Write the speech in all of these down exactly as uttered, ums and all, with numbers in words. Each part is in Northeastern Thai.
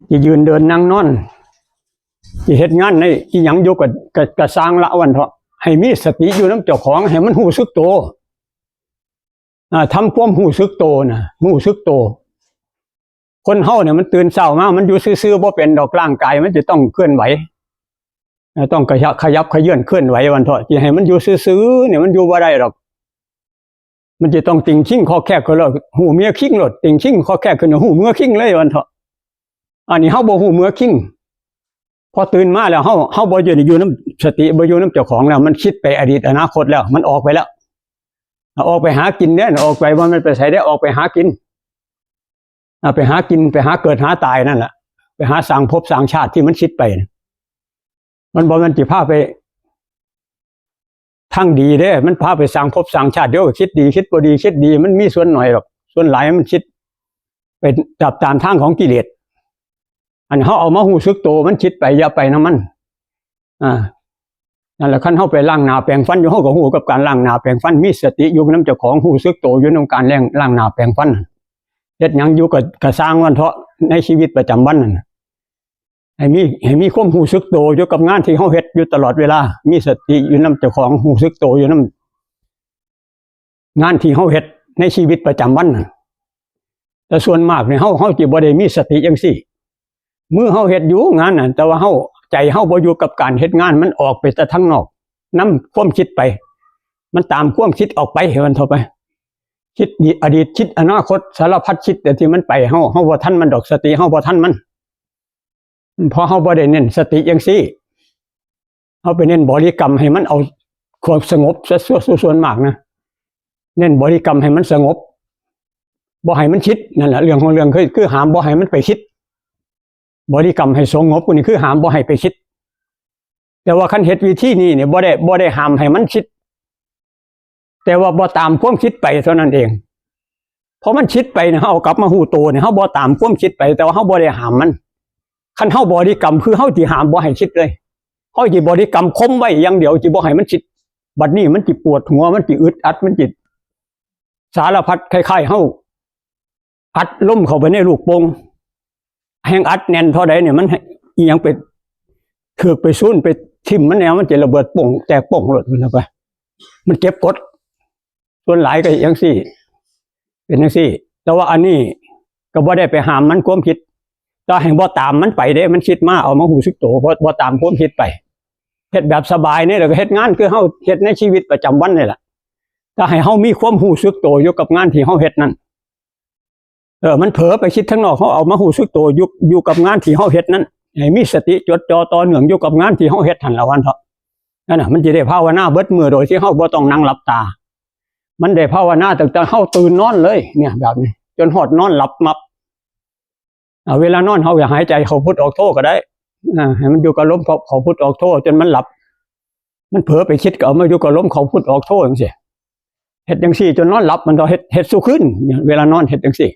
สิยืนเดินนั่งนอน สิเฮ็ดงานในอีหยังอยู่ก็ก็ก็ซ่างละวันเถาะ ให้มีสติอยู่นำเจ้าของ ให้มันรู้สึกตัว อ่า ทำความรู้สึกตัวนะ รู้สึกตัว คนเฮาเนี่ยมันตื่นเช้ามา มันอยู่ซื่อๆบ่เป็นดอก ร่างกายมันจะต้องเคลื่อนไหว เอ่อ ต้องขยับ ขยับเขยื้อนเคลื่อนไหววันเถาะ สิให้มันอยู่ซื่อๆเนี่ยมันอยู่บ่ได้ดอก มันจะต้องติ่งคิงคอแคกขึ้นแล้ว ฮู้เมือคิงโลด ติ่งคิงคอแคกขึ้น ฮู้เมือคิงเลยวันเถาะ อันนี้เฮาบ่ฮู้เมือคิง พอตื่นมาแล้วเฮา เฮาบ่อยู่ อยู่นำสติ บ่อยู่นำเจ้าของแล้ว มันคิดไปอดีตอนาคตแล้ว มันออกไปแล้ว ออกไปหากินเด้อ ออกไป บ่แม่นไปไสเด้อ ออกไปหากิน อ่า ไปหากิน ไปหาเกิดหาตายนั่นแหละ ไปหาสร้างภพสร้างชาติที่มันคิดไปน่ะ มันบ่แม่นสิพาไปทางดีเด้ มันพาไปสร้างภพสร้างชาติ เดี๋ยวก็คิดดี คิดบ่ดี คิดดี มันมีส่วนน้อยดอก ส่วนหลายมันคิดไปตาม ตามทางของกิเลส อันเฮาเอามารู้สึกตัว มันคิดไป อย่าไปนำมัน อ่า นั่นแหละ คันเฮาไปล้างหน้าแปรงฟันอยู่ เฮาก็รู้กับการล้างหน้าแปรงฟัน มีสติอยู่นำเจ้าของ รู้สึกตัวอยู่นำการแล้ง ล้างหน้าแปรงฟัน เฮ็ดหยังอยู่ก็ ก็ซ่างมันเถาะ ในชีวิตประจำวันนั่นน่ะ ให้มี ให้มีความรู้สึกตัวอยู่กับงานที่เฮาเฮ็ดอยู่ตลอดเวลา มีสติอยู่นำเจ้าของ รู้สึกตัวอยู่นำงานที่เฮาเฮ็ดในชีวิตประจำวันนั่น แต่ส่วนมากนี่เฮา เฮาสิบ่ได้มีสติจั่งซี้ มือเฮาเฮ็ดอยู่งานน่ะ แต่ว่าเฮา ใจเฮาบ่อยู่กับการเฮ็ดงาน มันออกไปแต่ทางนอก นำความคิดไป มันตามความคิดออกไป ให้มันเท่าไป คิดดี อดีต คิดอนาคต สารพัดคิด แต่ที่มันไป เฮา เฮาบ่ทันมันดอก สติเฮาบ่ทันมัน เพราะเฮาบ่ได้เน้นสติจั่งซี้ เฮาไปเน้นบริกรรมให้มันเอาความสงบซะส่วน ส่วนมากนะ เน้นบริกรรมให้มันสงบ บ่ให้มันคิด นั่นแหละ เรื่องของเรื่องคือ คือห้ามบ่ให้มันไปคิด บริกรรมให้สงบนี่คือห้ามบ่ให้ไปคิด แต่ว่าคันเฮ็ดวิธีนี้เนี่ย บ่ได้ บ่ได้ห้ามให้มันคิด แต่ว่าบ่ตามความคิดไปเท่านั้นเอง เพราะมันคิดไปเนี่ย เฮาเอากลับมารู้ตัวเนี่ย เฮาบ่ตามความคิดไป แต่ว่าเฮาบ่ได้ห้ามมัน คันเฮาบริกรรม คือเฮาสิห้ามบ่ให้คิดเลย เฮาสิบริกรรมข่มไว้อย่างเดียว สิบ่ให้มันคิด บัดนี้มันสิปวดหัว มันสิอึดอัด มันสิสารพัด คล้ายๆ เฮาอัดลมเข้าไปในลูกโป่ง แฮงอัดแน่นเท่าใดเนี่ย มันให้อิหยังไปถืกไปซูนไปทิ่มมันแนว มันสิระเบิดโป่ง แตกโป่งโลด มันเอาไป มันเก็บกด ส่วนหลายก็จั่งซี้ เป็นจั่งซี้ แต่ว่าอันนี้ก็บ่ได้ไปห้ามมันความคิด แต่ให้บ่ตามมันไปเด้ มันคิดมา เอามารู้สึกตัว บ่ บ่ตามความคิดไป เฮ็ดแบบสบายนี่แหละ ก็เฮ็ดงานคือเฮาเฮ็ดในชีวิตประจำวันนี่แหละ แต่ให้เฮามีความรู้สึกตัวอยู่กับงานที่เฮาเฮ็ดนั่น เออ มันเผลอไปคิดทางนอก เฮาเอามารู้สึกตัวอยู่ อยู่กับงานที่เฮาเฮ็ดนั่น ให้มีสติจดจ่อต่อเนื่องอยู่กับงานที่เฮาเฮ็ดหั่นละวันเถาะ นั่นน่ะ มันสิได้ภาวนาเบิดมื้อโดยที่เฮาบ่ต้องนั่งหลับตา มันได้ภาวนาตั้งแต่เฮาตื่นนอนเลย เนี่ย แบบนี้ จนฮอดนอนหลับมับ อ่า เวลานอนเฮาอย่าหายใจเข้าพุทออกโธก็ได้ อ่า ให้มันอยู่กับลมเข้า เข้าพุทออกโธจนมันหลับ มันเผลอไปคิดก็เอามาอยู่กับลมเข้าพุทออกโธจั่งซี้ เฮ็ดจั่งซี้จนนอนหลับ มันก็เฮ็ด เฮ็ดซุคืน เวลานอนเฮ็ดจั่งซี้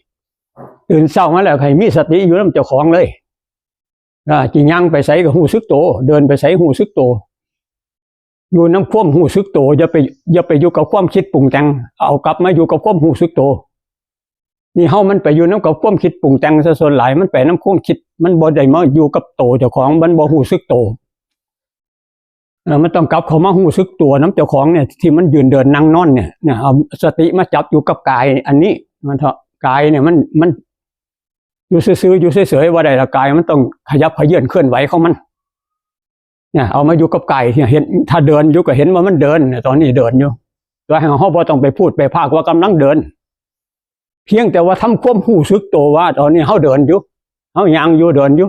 ตื่นเช้ามาแล้วให้มีสติอยู่นำเจ้าของเลย อ่า สิย่างไปไสก็รู้สึกตัว เดินไปไสรู้สึกตัว อยู่นำความรู้สึกตัว อย่าไป อย่าไปอยู่กับความคิดปรุงแต่ง เอากลับมาอยู่กับความรู้สึกตัว นี่เฮามันไปอยู่นำกับความคิดปรุงแต่งซะส่วนหลาย มันไปนำความคิด มันบ่ได้มาอยู่กับตัวเจ้าของ มันบ่รู้สึกตัว เออ มันต้องกลับเข้ามารู้สึกตัวนำเจ้าของเนี่ย ที่มันยืนเดินนั่งนอนเนี่ย เนี่ย เอาสติมาจับอยู่กับกายอันนี้ มันเถาะ กายเนี่ยมัน มันอยู่ซื่อๆ อยู่เฉยๆ บ่ได้ละ กายมันต้องขยับเขยื้อนเคลื่อนไหวของมัน เนี่ย เอามาอยู่กับกาย เนี่ย เห็น ถ้าเดินอยู่ก็เห็นว่ามันเดิน เนี่ย ตอนนี้เดินอยู่ แต่ให้เฮาบ่ต้องไปพูดไปพากว่ากำลังเดิน เพียงแต่ว่าทำความรู้สึกตัวว่าตอนนี้เฮาเดินอยู่ เฮาย่างอยู่ เดินอยู่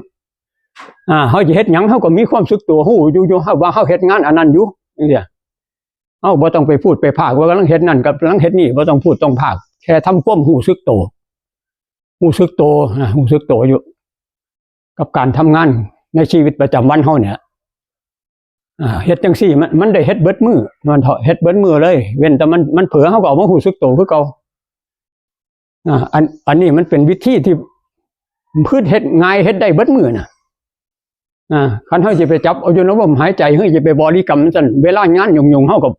อ่า เฮาสิเฮ็ดหยังเฮาก็มีความรู้สึกตัว รู้อยู่ อยู่ เฮาว่าเฮาเฮ็ดงานอันนั้นอยู่ จั่งซี้ เฮาบ่ต้องไปพูดไปพากว่ากำลังเฮ็ดนั่น กำลังเฮ็ดนี่ บ่ต้องพูดต้องพาก แค่ทำความรู้สึกตัว รู้สึกตัวนะ รู้สึกตัวอยู่ กับการทำงานในชีวิตประจำวันเฮาเนี่ย อ่า เฮ็ดจั่งซี้ มัน มันได้เฮ็ดเบิดมื้อ มันเถาะ เฮ็ดเบิดมื้อเลย เว้นแต่มัน มันเผลอ เฮาก็เอามารู้สึกตัวคือเก่า อ่า อัน อันนี้มันเป็นวิธีที่พืชเฮ็ดง่าย เฮ็ดได้เบิดมื้อน่ะ อ่า คันเฮาสิไปจับเอาอยู่ในลมหายใจ เฮาสิไปบริกรรมจั่งซั้น เวลางานยุ่งๆ เฮาก็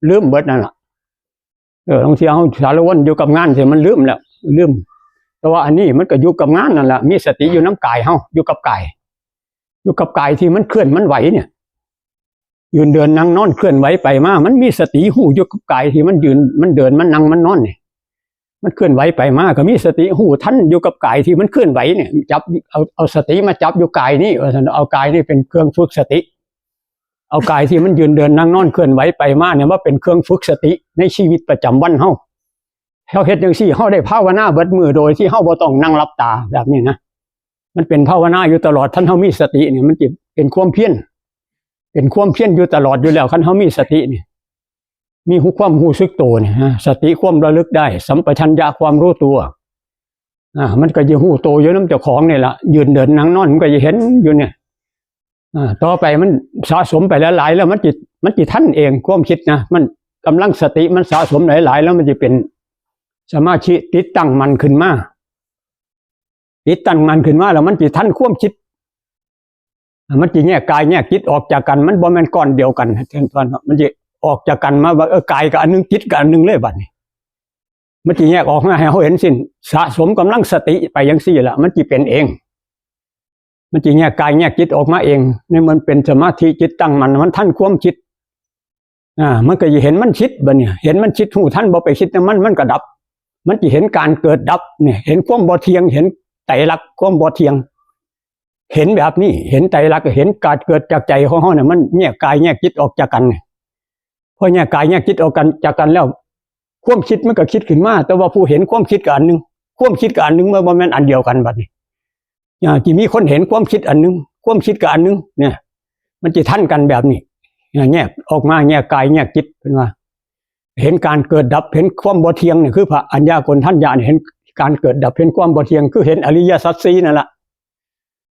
ลืมเบิดนั่นล่ะ เออ บางเทื่อเฮาสารวนอยู่กับงานจั่งซี้ มันลืมแล้ว ลืม แต่ว่าอันนี้มันก็อยู่กับงานนั่นแหละ มีสติอยู่นำกายเฮา อยู่กับกาย อยู่กับกายที่มันเคลื่อนมันไหวเนี่ย ยืนเดินนั่งนอนเคลื่อนไหวไปมา มันมีสติฮู้อยู่กับกายที่มันยืน มันเดิน มันนั่ง มันนอนเนี่ย มันเคลื่อนไหวไปมา ก็มีสติฮู้ทันอยู่กับกายที่มันเคลื่อนไหวเนี่ย จับ เอา เอาสติมาจับอยู่กายนี่ ว่าซั่น เอากายนี่เป็นเครื่องฝึกสติ เอากายที่มันยืนเดินนั่งนอนเคลื่อนไหวไปมาเนี่ย มาเป็นเครื่องฝึกสติในชีวิตประจำวันเฮา เฮาเฮ็ดจั่งซี้ เฮาได้ภาวนาเบิดมื้อโดยที่เฮาบ่ต้องนั่งหลับตาแบบนี้นะ มันเป็นภาวนาอยู่ตลอด คันเฮามีสติเนี่ย มันสิเป็นความเพียร เป็นความเพียรอยู่ตลอดอยู่แล้ว คันเฮามีสติเนี่ย มีฮู้ ความฮู้สึกโตเนี่ยนะ สติความระลึกได้ สัมปชัญญะความรู้ตัว อ่า มันก็จะฮู้โตอยู่นำเจ้าของนี่ล่ะ ยืนเดินนั่งนอนมันก็จะเห็นอยู่เนี่ย อ่า ต่อไปมันสะสมไปหลายๆ แล้วมันสิ มันสิทันเอง ความคิดนะ มันกำลังสติมันสะสมหลายๆ แล้วมันสิเป็นสมาธิติดตั้งมั่นขึ้นมา ติดตั้งมั่นขึ้นมาแล้วมันสิทันความคิด อ่า มันสิแยกกายแยกจิตออกจากกัน มันบ่แม่นก้อนเดียวกัน มันสิออกจากกันมาว่า เออ กายก็อันหนึ่ง จิตก็อันหนึ่งเลยบัดนี้ มันสิแยกออกมาให้เฮาเห็นสิ้น สะสมกำลังสติไปจั่งซี้ล่ะ มันสิเป็นเอง มันสิแยกกายแยกจิตออกมาเอง นี่มันเป็นสมาธิจิตตั้งมั่น มันทันความคิด อ่า มันก็สิเห็นมันคิดบัดเนี่ย เห็นมันคิดฮู้ทัน บ่ไปคิดนำมัน มันก็ดับ มันสิเห็นการเกิดดับเนี่ย เห็นความบ่เที่ยง เห็นไตรลักษณ์ความบ่เที่ยง เห็นแบบนี้ เห็นไตรลักษณ์ เห็นการเกิดจากใจของเฮาเนี่ย มันแยกกายแยกจิตออกจากกันเนี่ย พอแยกกายแยกจิตออกกัน จากกันแล้ว ความคิดมันก็คิดขึ้นมา แต่ว่าผู้เห็นความคิดก็อันหนึ่ง ความคิดก็อันหนึ่ง มันบ่แม่นอันเดียวกันบัดนี้ อ่า สิมีคนเห็นความคิดอันหนึ่ง ความคิดก็อันหนึ่ง เนี่ย มันสิทันกันแบบนี้ เนี่ย แยกออกมา แยกกายแยกจิต เพิ่นว่า เห็นการเกิดดับ เห็นความบ่เที่ยงเนี่ย คือพระอัญญาโกณฑัญญะเนี่ย เห็นการเกิดดับ เห็นความบ่เที่ยง คือเห็นอริยสัจสี่นั่นล่ะ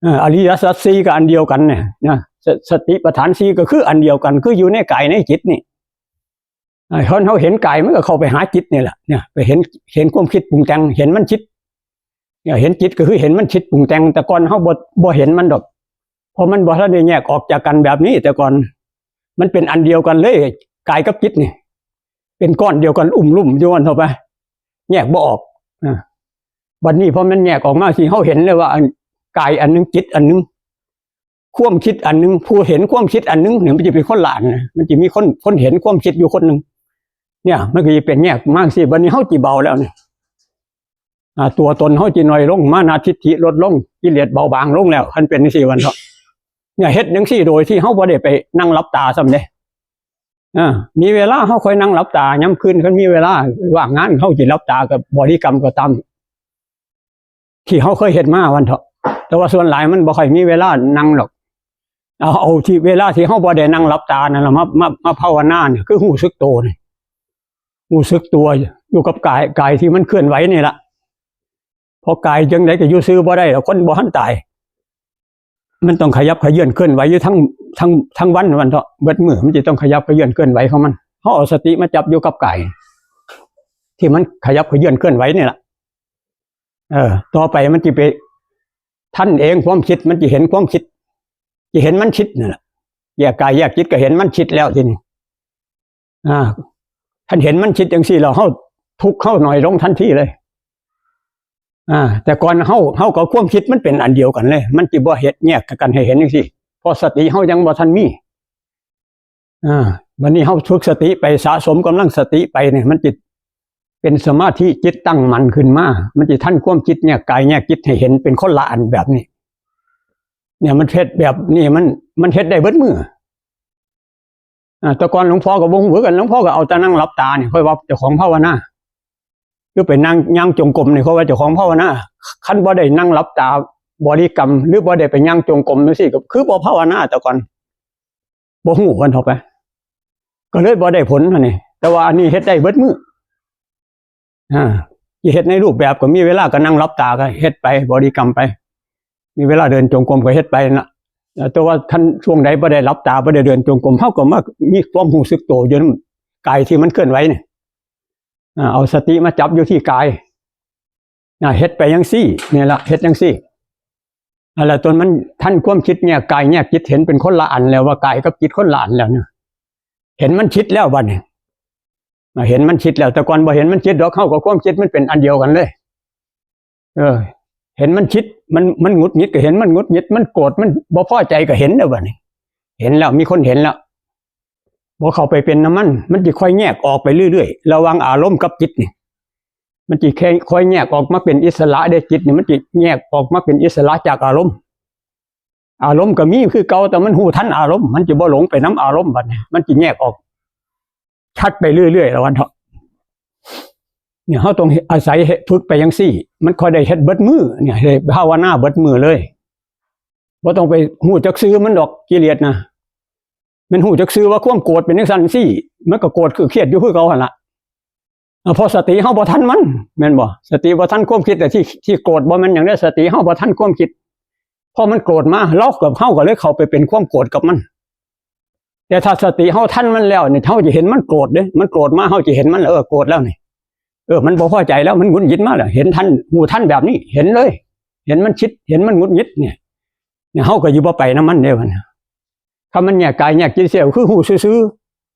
เออ อริยสัจสี่ก็อันเดียวกันเนี่ยนะ ส- สติปัฏฐานสี่ก็คืออันเดียวกัน คืออยู่ในกายในจิตนี่ อ่า คันเฮาเห็นกายมันก็เข้าไปหาจิตนี่แหละ เนี่ย ไปเห็น เห็นความคิดปรุงแต่ง เห็นมันคิด เนี่ย เห็นจิตก็คือเห็นมันคิดปรุงแต่ง แต่ก่อนเฮาบ่ บ่เห็นมันดอก เพราะมันบ่ทันได้แยกออกจากกันแบบนี้ แต่ก่อนมันเป็นอันเดียวกันเลย กายกับจิตนี่ เป็นก้อนเดียวกัน อุ้มลุ่มอยู่ว่าซั่นเถาะไป แยกบ่ออก อ่า บัดนี้พอมันแยกออกมาสิ เฮาเห็นเลยว่าอัน กายอันหนึ่ง จิตอันหนึ่ง ความคิดอันหนึ่ง ผู้เห็นความคิดอันหนึ่งเนี่ย มันสิเป็นคนละอันนะ มันสิมีคน คนเห็นความคิดอยู่คนหนึ่ง เนี่ย มันก็สิเป็นแยกมาจั่งซี้ บัดนี้เฮาสิเบาแล้วเนี่ย อ่า ตัวตนเฮาสิน้อยลง มานะทิฏฐิลดลง กิเลสเบาบางลงแล้ว คันเป็นจั่งซี้ว่าซั่นเถาะ เนี่ย เฮ็ดจั่งซี้โดยที่เฮาบ่ได้ไปนั่งหลับตาซ้ำเด้ อ่า มีเวลาเฮาค่อยนั่งหลับตา ยามคืนคันมีเวลาว่างงาน เฮาสิหลับตากับบริกรรมก็ตาม ที่เฮาเคยเฮ็ดมาว่าซั่นเถาะ แต่ว่าส่วนหลายมันบ่ค่อยมีเวลานั่งดอก เอา เอาที่เวลาที่เฮาบ่ได้นั่งหลับตานั่นล่ะ มา มา มาภาวนาเนี่ย คือฮู้สึกโตนี่ ฮู้สึกตัวอยู่กับกาย กายที่มันเคลื่อนไหวนี่ล่ะ เพราะกายจั่งใดก็อยู่ซื่อบ่ได้ดอก คนบ่ทันตาย มันต้องขยับเขยื้อนเคลื่อนไหวอยู่ทั้ง ทั้ง ทั้งวันว่าซั่นเถาะ เบิดมื้อมันสิต้องขยับเขยื้อนเคลื่อนไหวของมัน เฮาเอาสติมาจับอยู่กับกาย ที่มันขยับเขยื้อนเคลื่อนไหวนี่ล่ะ เออ ต่อไปมันสิไปทันเอง ความคิดมันสิเห็นความคิด สิเห็นมันคิดนั่นล่ะ แยกกายแยกจิตก็เห็นมันคิดแล้วทีนี้ อ่า คันเห็นมันคิดจั่งซี้แล้ว เฮา ทุกข์เฮาน้อยลงทันทีเลย อ่า แต่ก่อนเฮา เฮากับความคิดมันเป็นอันเดียวกันเลย มันสิบ่เฮ็ดแยกกันให้เห็นจั่งซี้ เพราะสติเฮายังบ่ทันมี อ่า บัดนี้เฮาฝึกสติไป สะสมกำลังสติไปเนี่ย มันสิเป็นสมาธิจิตตั้งมั่นขึ้นมา มันสิทันความคิดแยกกายแยกจิตให้เห็นเป็นคนละอันแบบนี้ เนี่ย มันเฮ็ดแบบนี้ มัน มันเฮ็ดได้เบิดมื้อ อ่า แต่ก่อนหลวงพ่อก็บ่ฮู้คือกัน หลวงพ่อก็เอาแต่นั่งหลับตานี่ ค่อยว่าเจ้าของภาวนา คือไปนั่งย่างจงกรมนี่ ค่อยว่าเจ้าของภาวนา คันบ่ได้นั่งหลับตาบริกรรม หรือบ่ได้ไปย่างจงกรมจั่งซี้ ก็คือบ่ภาวนา แต่ก่อน บ่ฮู้ว่าซั่นเถาะไป ก็เลยบ่ได้ผลหั่นนี่ แต่ว่าอันนี้เฮ็ดได้เบิดมื้อ อ่า สิเฮ็ดในรูปแบบก็มีเวลาก็นั่งหลับตาก็เฮ็ดไป บริกรรมไป มีเวลาเดินจงกรมก็เฮ็ดไปนั่นล่ะ แต่ว่าคันช่วงใดบ่ได้หลับตา บ่ได้เดินจงกรม เฮาก็มามีความรู้สึกโตอยู่นำกายที่มันเคลื่อนไหวนี่ อ่า เอาสติมาจับอยู่ที่กาย อ่า เฮ็ดไปจั่งซี้ นี่ล่ะ เฮ็ดจั่งซี้ นั่นล่ะ จนมันทันความคิดแยกกายแยกจิต เห็นเป็นคนละอันแล้ว ว่ากายกับจิตคนละอันแล้วเนี่ย เห็นมันคิดแล้วบัดนี้ อ่า เห็นมันคิดแล้ว แต่ก่อนบ่เห็นมันคิดดอก เฮากับความคิดมันเป็นอันเดียวกันเลย เออ เห็นมันคิด มัน มันหงุดหงิดก็เห็นมันหงุดหงิด มันโกรธ มันบ่พอใจก็เห็นแล้วบัดนี้ เห็นแล้ว มีคนเห็นแล้ว บ่เข้าไปเป็นนำมัน มันสิค่อยแยกออกไปเรื่อยๆ ระหว่างอารมณ์กับจิตนี่ มันสิแค่ค่อยแยกออกมาเป็นอิสระเด้ จิตนี่มันสิแยกออกมาเป็นอิสระจากอารมณ์ อารมณ์ก็มีคือเก่า แต่มันฮู้ทันอารมณ์ มันสิบ่หลงไปนำอารมณ์บัดนี้ มันสิแยกออก ชัดไปเรื่อยๆ แล้ววันเถาะ เนี่ย เฮาต้องอาศัยฝึกไปจั่งซี้ มันค่อยได้เฮ็ดเบิดมื้อ เนี่ย ให้ภาวนาเบิดมื้อเลย บ่ต้องไปฮู้จักซื่อมันดอก กิเลสนะ มันฮู้จักซื่อว่าความโกรธเป็นจั่งซั้นซี้ มันก็โกรธคือเครียดอยู่คือเก่าหั่นล่ะ อ่ะ เพราะสติเฮาบ่ทันมัน แม่นบ่ สติบ่ทันความคิด แต่ที่ ที่โกรธบ่แม่นหยังเด้ สติเฮาบ่ทันความคิด พอมันโกรธมา เราก็ เฮาก็เลยเข้าไปเป็นความโกรธกับมัน แต่ถ้าสติเฮาทันมันแล้วนี่ เฮาสิเห็นมันโกรธเด้ มันโกรธมา เฮาสิเห็นมัน เออ โกรธแล้วนี่ เออ มันบ่พอใจแล้ว มันหงุดหงิดมาแล้ว เห็นทัน ฮู้ทันแบบนี้ เห็นเลย เห็นมันคิด เห็นมันหงุดหงิดเนี่ย เนี่ย เฮาก็สิบ่ไปนำมันเด้บัดนี้ คันมันแยกกายแยกจิตเสีย คือฮู้ซื่อ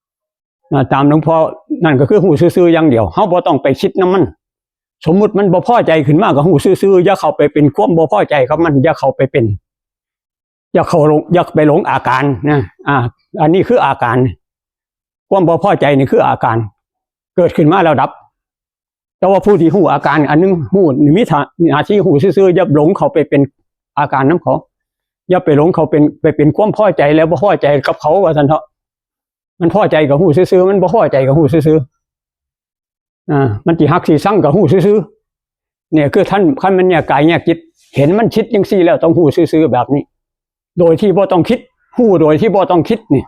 ๆ อ่า ตามหลวงพ่อนั่นก็คือฮู้ซื่อๆ อย่างเดียว เฮาบ่ต้องไปคิดนำมัน สมมุติมันบ่พอใจขึ้นมาก็ฮู้ซื่อๆ อย่าเข้าไปเป็นความบ่พอใจกับมัน อย่าเข้าไปเป็น อย่าเข้าหลง อย่าไปหลงอาการนะ อ่า อันนี้คืออาการ ความบ่พอใจนี่คืออาการ เกิดขึ้นมาแล้วดับ แต่ว่าผู้ที่ฮู้อาการอันหนึ่ง ฮู้นิมิตหน้าที่ฮู้ซื่อๆ อย่าหลงเข้าไปเป็นอาการนำเขา อย่าไปหลงเข้าเป็น ไปเป็นความพอใจแล้วบ่พอใจกับเขา ว่าซั่นเถาะ มันพอใจก็ฮู้ซื่อๆ มันบ่พอใจก็ฮู้ซื่อๆ อ่า มันสิฮักสิซังก็ฮู้ซื่อๆ เนี่ย คือท่าน คันมันแยกกายแยกจิต เห็นมันคิดจั่งซี้แล้วต้องฮู้ซื่อๆ แบบนี้ โดยที่บ่ต้องคิด ฮู้โดยที่บ่ต้องคิดนี่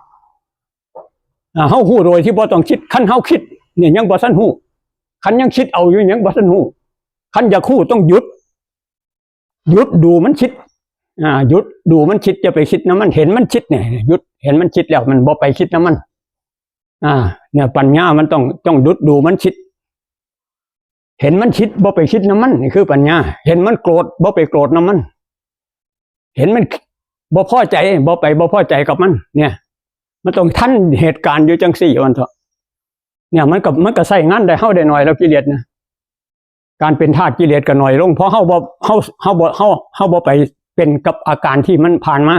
อ่า เฮาฮู้โดยที่บ่ต้องคิด คันเฮาคิดเนี่ยยังบ่ทันฮู้ คันยังคิดเอาอยู่ยังบ่ทันฮู้ คันอยากฮู้ต้องหยุด หยุดดูมันคิด อ่า หยุดดูมันคิด อย่าไปคิดนำมัน เห็นมันคิดเนี่ย หยุด เห็นมันคิดแล้วมันบ่ไปคิดนำมัน อ่า เนี่ย ปัญญามันต้อง ต้องหยุดดูมันคิด เห็นมันคิด บ่ไปคิดนำมัน นี่คือปัญญา เห็นมันโกรธ บ่ไปโกรธนำมัน เห็นมันบ่พอใจ บ่ไปบ่พอใจกับมัน เนี่ย มันต้องทันเหตุการณ์อยู่จั่งซี้ ว่าซั่นเถาะ เนี่ย มันก็ มันก็ใช้งานได้ เฮาได้น้อยแล้ว กิเลสนะ การเป็นทาสกิเลสก็น้อยลง เพราะเฮาบ่ เฮา เฮาบ่ เฮา เฮาบ่ไปเป็นกับอาการที่มันผ่านมา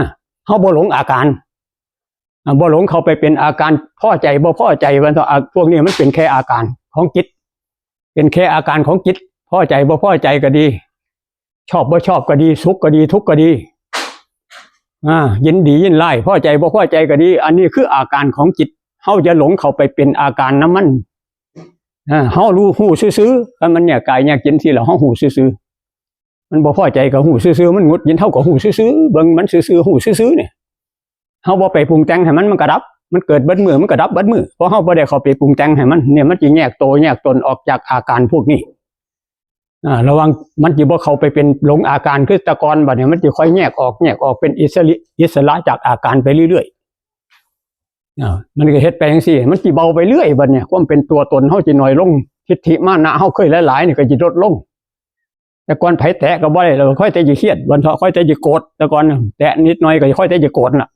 เฮาบ่หลงอาการ อ่า บ่หลงเข้าไปเป็นอาการพอใจบ่พอใจ ว่าซั่นเถาะ อ่า พวกนี้มันเป็นแค่อาการของจิต เป็นแค่อาการของจิต พอใจบ่พอใจก็ดี ชอบบ่ชอบก็ดี สุขก็ดี ทุกข์ก็ดี อ่า ยินดียินร้าย พอใจบ่พอใจก็ดี อันนี้คืออาการของจิต เฮาอย่าหลงเข้าไปเป็นอาการนำมัน อ่า เฮารู้ ฮู้ซื่อๆ คันมันแยกกายแยกจิตจั่งซี้แล้ว เฮาฮู้ซื่อๆ มันบ่พอใจก็ฮู้ซื่อๆ มันหงุดหงิด เฮาก็ฮู้ซื่อๆ เบิ่งมันซื่อๆ ฮู้ซื่อๆ เนี่ย เฮาบ่ไปปรุงแต่งให้มัน มันก็ดับ มันเกิดเบิดมื้อ มันก็ดับเบิดมื้อ เพราะเฮาบ่ได้เข้าไปปรุงแต่งให้มัน เนี่ย มันสิแยกโตแยกตนออกจากอาการพวกนี้ อ่า ระวังมันสิบ่เข้าไปเป็นหลงอาการคือแต่ก่อน บัดนี้มันสิค่อยแยกออก แยกออกเป็นอิสระ อิสระจากอาการไปเรื่อยๆ อ่า มันก็เฮ็ดไปจั่งซี้ มันสิเบาไปเรื่อย บัดนี้ความเป็นตัวตนเฮาสิน้อยลง ทิฏฐิมานะเฮาเคยหลายๆ นี่ก็สิลดลง แต่ก่อนไผแตะก็บ่ได้ แล้วค่อยแต่สิเครียด บัดเถาะ ค่อยแต่สิโกรธ แต่ก่อนแตะนิดหน่อยก็ค่อยแต่สิโกรธน่ะ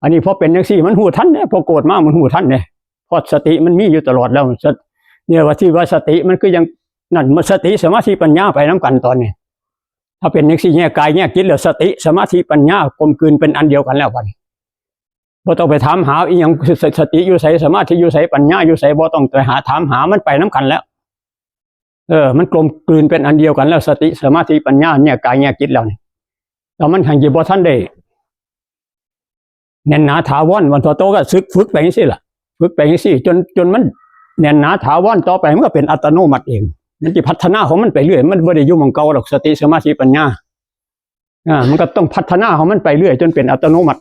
อันนี้พอเป็นจั่งซี้ มันฮู้ทันเด้ พอโกรธมามันฮู้ทันเด้ เพราะสติมันมีอยู่ตลอดแล้ว สติ เนี่ย ว่าที่ว่าสติมันคือยัง นั่น มันสติสมาธิปัญญาไปนำกันตอนนี้ ถ้าเป็นจั่งซี้ แยกกายแยกจิตแล้ว สติสมาธิปัญญากลมกลืนเป็นอันเดียวกันแล้วบัดนี้ บ่ต้องไปถามหาอีหยัง ส- สติอยู่ไส สมาธิอยู่ไส ปัญญาอยู่ไส บ่ต้องไปหาถามหา มันไปนำกันแล้ว เออ มันกลมกลืนเป็นอันเดียวกันแล้ว สติสมาธิปัญญา แยกกายแยกจิตแล้วนี่ แล้วมันแห่งสิบ่ทันได้แน่นหนาถาวร วันต่อโตก็ฝึก ฝึกไปจั่งซี้ล่ะ ฝึกไปจั่งซี้ จน จนมันแน่นหนาถาวร ต่อไปมันก็เป็นอัตโนมัติเอง มันสิพัฒนาของมันไปเรื่อย มันบ่ได้อยู่หม่องเก่าดอก สติสมาธิปัญญา อ่า มันก็ต้องพัฒนาของมันไปเรื่อย จนเป็นอัตโนมัติ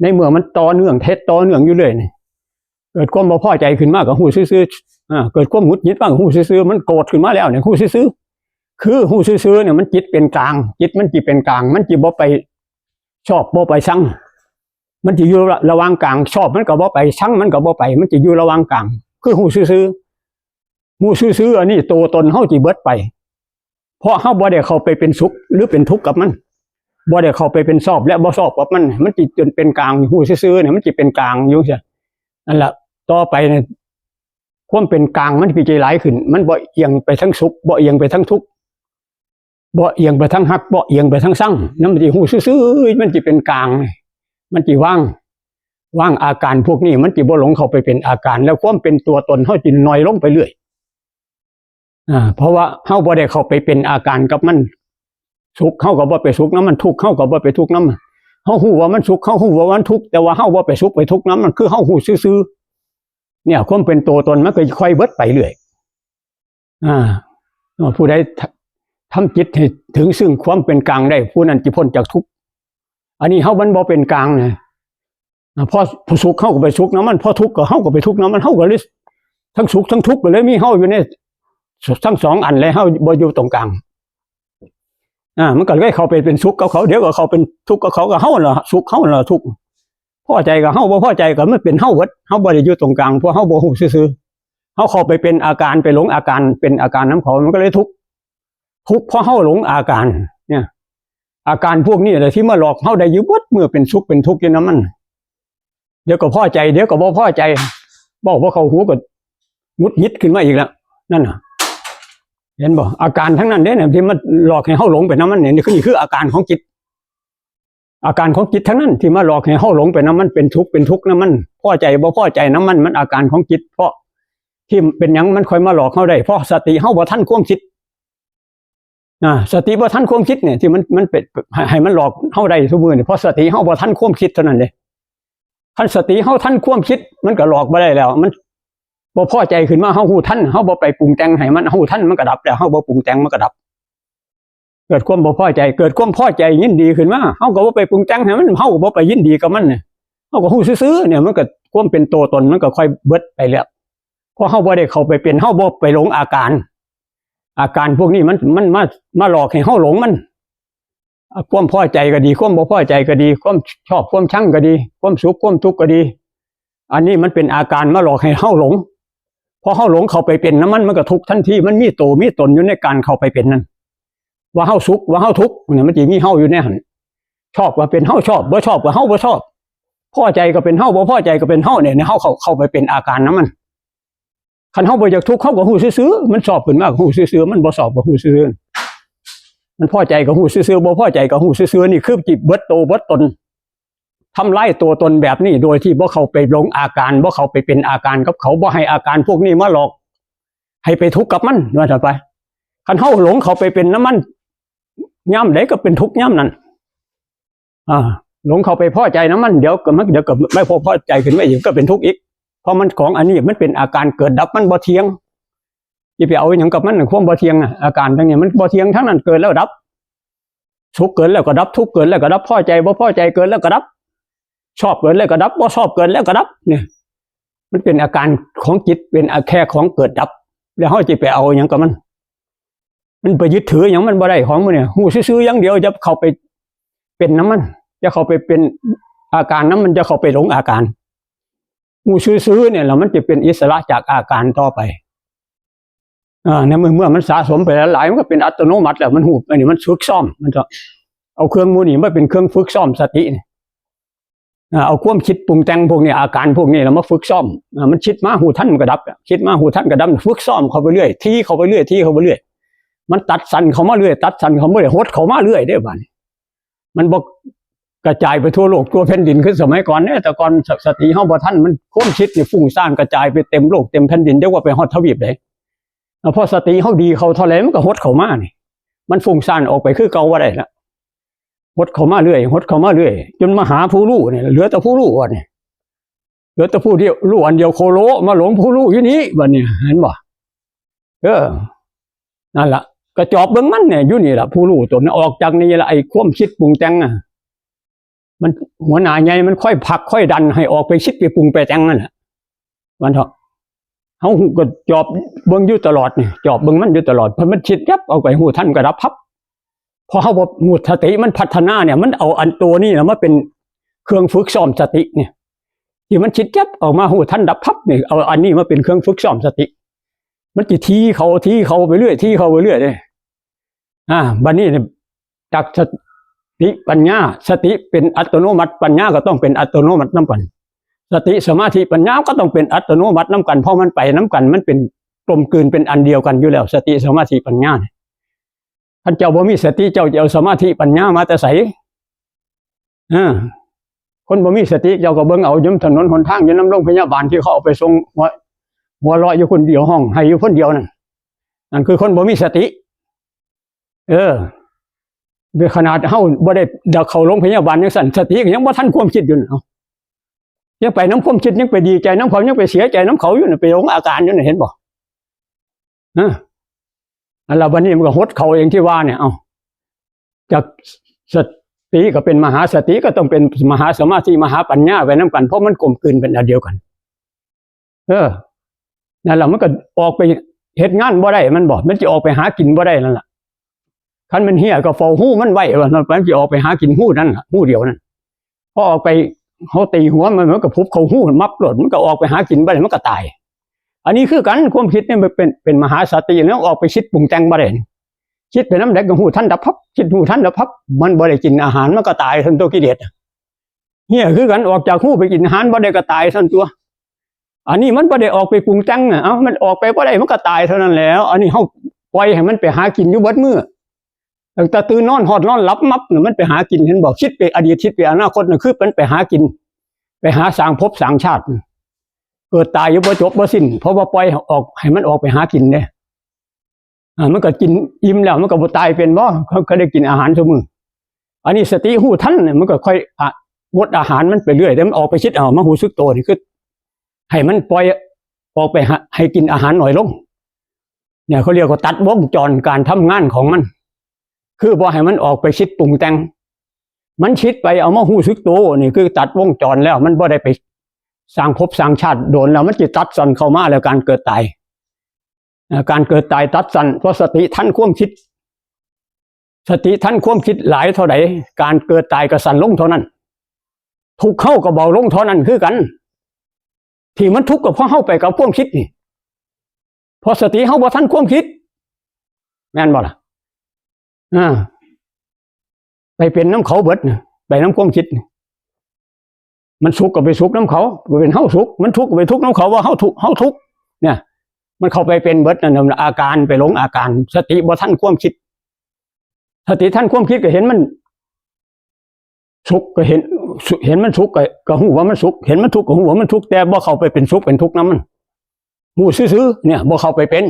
ในเมื่อมันต่อเนื่อง เฮ็ดต่อเนื่องอยู่เรื่อยนี่ เกิดความบ่พอใจขึ้นมาก็ฮู้ซื่อๆ อ่า เกิดความหงุดหงิดมาก็ฮู้ซื่อๆ มันโกรธขึ้นมาแล้วเนี่ย ฮู้ซื่อๆ คือฮู้ซื่อๆ เนี่ย มันจิตเป็นกลาง จิตมันสิเป็นกลาง มันสิบ่ไปชอบบ่ไปชัง มันสิอยู่ระ- ระหว่างกลาง ชอบมันก็บ่ไป ชังมันก็บ่ไป มันสิอยู่ระหว่างกลาง คือฮู้ซื่อๆ ฮู้ซื่อๆ อันนี้ตัวตนเฮาสิเบิดไป เพราะเฮาบ่ได้เข้าไปเป็นสุขหรือเป็นทุกข์กับมัน บ่ได้เข้าไปเป็นชอบและบ่ชอบกับมัน มันสิจนเป็นกลาง ฮู้ซื่อๆ เนี่ย มันสิเป็นกลางอยู่จั่งซี้ นั่นล่ะ ต่อไปเนี่ย ความเป็นกลางมันก็สิหลายขึ้น มันบ่เอียงไปทางสุข บ่เอียงไปทางทุกข์ บ่เอียงไปทางฮัก บ่เอียงไปทางซัง นั่นมันสิฮู้ซื่อๆ มันสิเป็นกลาง มันสิวาง วางอาการพวกนี้ มันสิบ่หลงเข้าไปเป็นอาการ แล้วความเป็นตัวตนเฮาสิน้อยลงไปเรื่อย อ่า เพราะว่าเฮาบ่ได้เข้าไปเป็นอาการกับมัน สุขเฮาก็บ่ไปสุขนำมัน ทุกข์เฮาก็บ่ไปทุกข์นำมัน เฮาฮู้ว่ามันสุข เฮาฮู้ว่ามันทุกข์ แต่ว่าเฮาบ่ไปสุขไปทุกข์นำมัน คือเฮาฮู้ซื่อๆ เนี่ย ความเป็นตัวตนมันก็ค่อยเบิดไปเรื่อย อ่า ผู้ใดท- ทำจิตให้ถึงซึ่งความเป็นกลางได้ ผู้นั้นสิพ้นจากทุกข์ อันนี้เฮามันบ่เป็นกลางนะ อ่า พอ พอสุขเฮาก็ไปสุขนำมัน พอทุกข์ก็เฮาก็ไปทุกข์นำมัน เฮาก็เลยทั้งสุขทั้งทุกข์ก็เลยมีเฮาอยู่ในทั้งสองอันเลย เฮาบ่อยู่ตรงกลาง อ่า มันก็เลยเข้าไปเป็นสุขกับเขา เดี๋ยวก็เข้าเป็นทุกข์กับเขา ก็เฮาล่ะสุข เฮาล่ะทุกข์ พอใจก็เฮา บ่พอใจก็มันเป็นเฮาเบิด เฮาบ่ได้อยู่ตรงกลาง เพราะเฮาบ่ฮู้ซื่อๆ เฮาเข้าไปเป็นอาการ ไปหลงอาการ เป็นอาการนำเขา มันก็เลยทุกข์ ทุกข์เพราะเฮาหลงอาการ เนี่ย อาการพวกนี้แหละที่มาหลอกเฮาได้อยู่เบิด เมื่อเป็นสุขเป็นทุกข์อยู่นำมัน เดี๋ยวก็พอใจ เดี๋ยวก็บ่พอใจ บอกว่าเข้าหูก็หงุดหงิดขึ้นมาอีกแล้ว นั่นน่ะ เห็นบ่ อาการทั้งนั้นเด้เนี่ยที่มันหลอกให้เฮาหลงไปนำมันเนี่ย นี่คือ นี่คืออาการของจิต อาการของจิตทั้งนั้นที่มาหลอกให้เฮาหลงไปนำมัน เป็นทุกข์เป็นทุกข์นำมัน พอใจบ่พอใจนำมัน มันอาการของจิต เพราะที่เป็นหยังมันค่อยมาหลอกเฮาได้ เพราะสติเฮาบ่ทันความคิด อ่า สติบ่ทันความคิดเนี่ย ที่มัน มันเป็น ให้ ให้มันหลอกเฮาได้ทุกมื้อนี่ เพราะสติเฮาบ่ทันความคิดเท่านั้นเด้ คันสติเฮาทันความคิด มันก็หลอกบ่ได้แล้ว มันบ่พอใจขึ้นมา เฮาฮู้ทัน เฮาบ่ไปปรุงแต่งให้มัน เฮาฮู้ทัน มันก็ดับแล้ว เฮาบ่ปรุงแต่ง มันก็ดับ เกิดความบ่พอใจ เกิดความพอใจยินดีขึ้นมา เฮาก็บ่ไปปรุงแต่งให้มัน เฮาก็บ่ไปยินดีกับมันเนี่ย เฮาก็ฮู้ซื่อๆ เนี่ย มันก็ความเป็นตัวตนมันก็ค่อยเบิดไปแล้ว เพราะเฮาบ่ได้เข้าไปเป็น เฮาบ่ไปหลงอาการ อาการพวกนี้มัน มันมา มาหลอกให้เฮาหลงมัน อ่ะ ความพอใจก็ดี ความบ่พอใจก็ดี ความชอบความชังก็ดี ความสุขความทุกข์ก็ดี อันนี้มันเป็นอาการมาหลอกให้เฮาหลง พอเฮาหลงเข้าไปเป็นนำมัน มันก็ทุกข์ทันที มันมีตัวมีตนอยู่ในการเข้าไปเป็นนั่น ว่าเฮาสุข ว่าเฮาทุกข์เนี่ย มันสิมีเฮาอยู่ในหั่น ชอบก็เป็นเฮาชอบ บ่ชอบก็เฮาบ่ชอบ พอใจก็เป็นเฮา บ่พอใจก็เป็นเฮาเนี่ย เฮาเข้า เข้าไปเป็นอาการนำมัน คันเฮาบ่อยากทุกข์ เฮาก็ฮู้ซื่อๆ มันชอบขึ้นมาก็ฮู้ซื่อๆ มันบ่ชอบก็ฮู้ซื่อๆ มันพอใจก็ฮู้ซื่อๆ บ่พอใจก็ฮู้ซื่อๆ นี่คือจิตเบิดโตเบิดตน ทำลายตัวตนแบบนี้ โดยที่บ่เข้าไปหลงอาการ บ่เข้าไปเป็นอาการกับเขา บ่ให้อาการพวกนี้มาหลอก ให้ไปทุกข์กับมัน ว่าซั่นไป คันเฮาหลงเข้าไปเป็นนำมัน ยามใดก็เป็นทุกข์ยามนั้น อ่า หลงเข้าไปพอใจนำมัน เดี๋ยวก็มัน เดี๋ยวก็ไม่พอพอใจขึ้นมาอีก ก็เป็นทุกข์อีก เพราะมันของอันนี้มันเป็นอาการเกิดดับ มันบ่เที่ยง สิไปเอาหยังกับมัน ความบ่เที่ยงน่ะ อาการทั้งนี้มันบ่เที่ยง ทั้งนั้นเกิดแล้วดับ สุขเกิดแล้วก็ดับ ทุกข์เกิดแล้วก็ดับ พอใจบ่พอใจเกิดแล้วก็ดับ ชอบเกิดแล้วก็ดับ บ่ชอบเกิดแล้วก็ดับ เนี่ย มันเป็นอาการของจิต เป็นแค่ของเกิดดับ แล้วเฮาสิไปเอาหยังกับมัน มันไปยึดถือหยังมันบ่ได้ ของมันเนี่ย ฮู้ซื่อๆ อย่างเดียว อย่าเข้าไปเป็นนำมัน อย่าเข้าไปเป็นอาการนำมัน อย่าเข้าไปหลงอาการ ฮู้ซื่อๆ เนี่ย แล้วมันจะเป็นอิสระจากอาการต่อไป อ่า ในเมื่อ เมื่อมันสะสมไปหลายๆ มันก็เป็นอัตโนมัติแล้ว มันฮู้ อันนี้มันฝึกซ้อม มันก็เอาเครื่องหมู่นี้มาเป็นเครื่องฝึกซ้อมสตินี่ อ่า เอาความคิดปรุงแต่งพวกนี้ อาการพวกนี้แล้วมาฝึกซ้อม อ่า มันคิดมาฮู้ทันมันก็ดับ คิดมาฮู้ทันก็ดับ ฝึกซ้อมเข้าไปเรื่อย ทีเข้าไปเรื่อย ทีเข้าไปเรื่อย มันตัดสั้นเข้ามาเรื่อย ตัดสั้นเข้ามาเรื่อย หดเข้ามาเรื่อยเด้อบัดนี้ มันบ่กระจายไปทั่วโลกทั่วแผ่นดินคือสมัยก่อนเด้อ แต่ก่อนส- สติเฮาบ่ทัน มันความคิดนี่ฟุ้งซ่านกระจายไปเต็มโลกเต็มแผ่นดิน จักว่าไปฮอดทวีปใด แล้วพอสติเฮาดีเข้าเท่าใด มันก็หดเข้ามานี่ มันฟุ้งซ่านออกไปคือเก่าบ่ได้ละ หดเข้ามาเรื่อย หดเข้ามาเรื่อย จนมาหาผู้รู้นี่ เหลือแต่ผู้รู้บัดนี้ เหลือแต่ผู้เดียว รู้อันเดียวโคโล มาหลงผู้รู้อยู่นี่บัดนี้ เห็นบ่ เออ นั่นล่ะ ก็จอบเบิ่งมันเนี่ย อยู่นี่ล่ะ ผู้รู้ตัวนี้ ออกจากนี่ล่ะ ไอ้ความคิดปรุงแต่งน่ะ มันหัวหน้าใหญ่ มันค่อยผลักค่อยดันให้ออกไปคิดไปปรุงไปแต่งนั่นแหละ มันเถาะ เฮาฮู้ก็จอบเบิ่งอยู่ตลอดนี่ จอบเบิ่งมันอยู่ตลอด พอมันคิดยับเอาไปฮู้ทันก็ดับพับ พอเฮาบ่ฮู้สติมันพัฒนาเนี่ย มันเอาอันตัวนี้นะมาเป็นเครื่องฝึกซ้อมสติเนี่ย ที่มันคิดยับออกมาฮู้ทันดับพับนี่ เอาอันนี้มาเป็นเครื่องฝึกซ้อมสติ มันสิทีเข้า ทีเข้าไปเรื่อย ทีเข้าไปเรื่อยเด้ อ่า บัดนี้เนี่ย จากสติปัญญา สติเป็นอัตโนมัติ ปัญญาก็ต้องเป็นอัตโนมัตินำกัน สติสมาธิปัญญาก็ต้องเป็นอัตโนมัตินำกัน เพราะมันไปนำกัน มันเป็นกลมกลืนเป็นอันเดียวกันอยู่แล้ว สติสมาธิปัญญาเนี่ย คันเจ้าบ่มีสติ เจ้าจะเอาสมาธิปัญญามาแต่ไส? เออ คนบ่มีสติ เจ้าก็เบิ่งเอาอยู่ถนนหนทาง อยู่นำโรงพยาบาลที่เขาเอาไปส่งหัว หัวเราะอยู่คนเดียว ฮ้องไห้อยู่คนเดียวนั่น นั่นคือคนบ่มีสติ เออ ขนาดเฮาบ่ได้เข้าโรงพยาบาลจั่งซั้น สติก็ยังบ่ทันความคิดอยู่นั่น เอ้า ยังไปนำความคิด ยังไปดีใจนำเขา ยังไปเสียใจนำเขาอยู่นั่น ไปหลงอาการอยู่นั่น เห็นบ่? ฮะ อันละบัดนี้มันก็หดเข้าเองที่ว่าเนี่ย เอ้า จากสติก็เป็นมหาสติ ก็ต้องเป็นมหาสมาธิ มหาปัญญาไปนำกัน เพราะมันกลมกลืนเป็นอันเดียวกัน เออ นั่นล่ะ มันก็ออกไปเฮ็ดงานบ่ได้ มันบอก มันสิออกไปหากินบ่ได้นั่นล่ะ คันมันเฮียก็เฝ้าฮูมันไว้ ว่าซั่น มันสิออกไปหากินฮูนั่นล่ะ ฮูเดียวนั่น พอออกไป เขาตีหัวมัน มันก็พุบเข้าฮูมับโลด มันก็ออกไปหากินบ่ได้ มันก็ตาย อันนี้คือกัน ความคิดนี่มันเป็น เป็นมหาสติ แล้วออกไปคิดปรุงแต่งบ่ได้ คิดไปนำใดก็ฮูทันดับพับ คิดฮูทันดับพับ มันบ่ได้กินอาหาร มันก็ตายซั่นตัวกิเลสน่ะ เฮียคือกัน ออกจากฮูไปกินอาหารบ่ได้ก็ตายซั่นตัว อันนี้มันบ่ได้ออกไปปรุงแต่งน่ะ เอ้า มันออกไปบ่ได้ มันก็ตายเท่านั้นแล้ว อันนี้เฮาปล่อยให้มันไปหากินอยู่เบิดมื้อ ตั้งแต่ตื่นนอนฮอดนอนหลับมับน่ะ มันไปหากิน เห็นบ่? คิดไปอดีต คิดไปอนาคตน่ะ คือมันไปหากิน ไปหาสร้างภพสร้างชาติ เกิดตายอยู่บ่จบบ่สิ้น เพราะว่าปล่อยออก ให้มันออกไปหากินเด้ อ่า มันก็กินอิ่มแล้ว มันก็บ่ตายเป็นบ่? เขา เขาได้กินอาหารซุมื้อ อันนี้สติฮูทันเนี่ย มันก็ค่อย อ่ะ งดอาหารมันไปเรื่อย แต่มันออกไปคิดเอา มาฮู้สึกตัวนี่ คือให้มันปล่อยออกไปหา ให้กินอาหารน้อยลง เนี่ย เขาเรียกว่าตัดวงจรการทำงานของมัน คือบ่ให้มันออกไปคิดปรุงแต่ง มันคิดไป เอามาฮู้สึกตัวนี่ คือตัดวงจรแล้ว มันบ่ได้ไปสร้างภพสร้างชาติโดนแล้ว มันสิตัดสั้นเข้ามาแล้ว การเกิดตาย อ่า การเกิดตายตัดสั้น เพราะสติทันความคิด สติทันความคิดหลายเท่าใด การเกิดตายก็สั้นลงเท่านั้น ทุกข์เฮาก็เบาลงเท่านั้นคือกัน ที่มันทุกข์ก็เพราะเฮาไปกับความคิดนี่ เพราะสติเฮาบ่ทันความคิด แม่นบ่ล่ะ? อ่า ไปเป็นนำเขาเบิดน่ะ ไปนำความคิดนี่ มันสุขก็ไปสุขนำเขา ไปเป็นเฮาสุข มันทุกข์ก็ไปทุกข์นำเขา ว่าเฮาทุกข์ เฮาทุกข์ เนี่ย มันเข้าไปเป็นเบิดนั่นน่ะ อาการ ไปหลงอาการ สติบ่ทันความคิด สติทันความคิดก็เห็นมันสุขก็เห็น เห็นมันสุขก็ ก็ฮู้ว่ามันสุข เห็นมันทุกข์ก็ฮู้ว่ามันทุกข์ แต่บ่เข้าไปเป็นสุขเป็นทุกข์นำมัน ฮู้ซื่อๆ เนี่ย บ่เข้าไปเป็น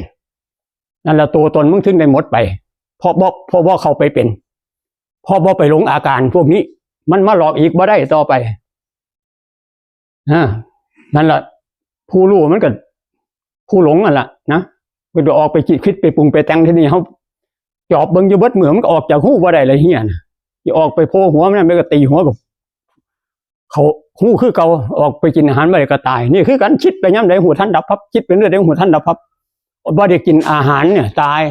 นั่นล่ะ ตัวตนมึงถึงได้หมดไป เพราะบ่ เพราะบ่เข้าไปเป็น เพราะบ่ไปหลงอาการพวกนี้ มันมาหลอกอีกบ่ได้ต่อไป อ่า นั่นล่ะ ผู้รู้มันก็ ผู้หลงนั่นล่ะนะ มันก็ออกไปคิด คิดไปปรุงไปแต่ง ที่นี่เฮาจอบเบิ่งอยู่เบิดมื้อ มันก็ออกจากฮูบ่ได้เลยเฮียน่ะ สิออกไปโผล่หัวมัน มันก็ตีหัวกับ เขาฮูคือเก่า ออกไปกินอาหารบ่ได้ก็ตาย นี่คือกัน คิดไปยามใดฮูทันดับพับ คิดไปเรื่อยใดฮูทันดับพับ บ่ได้กินอาหารเนี่ยตาย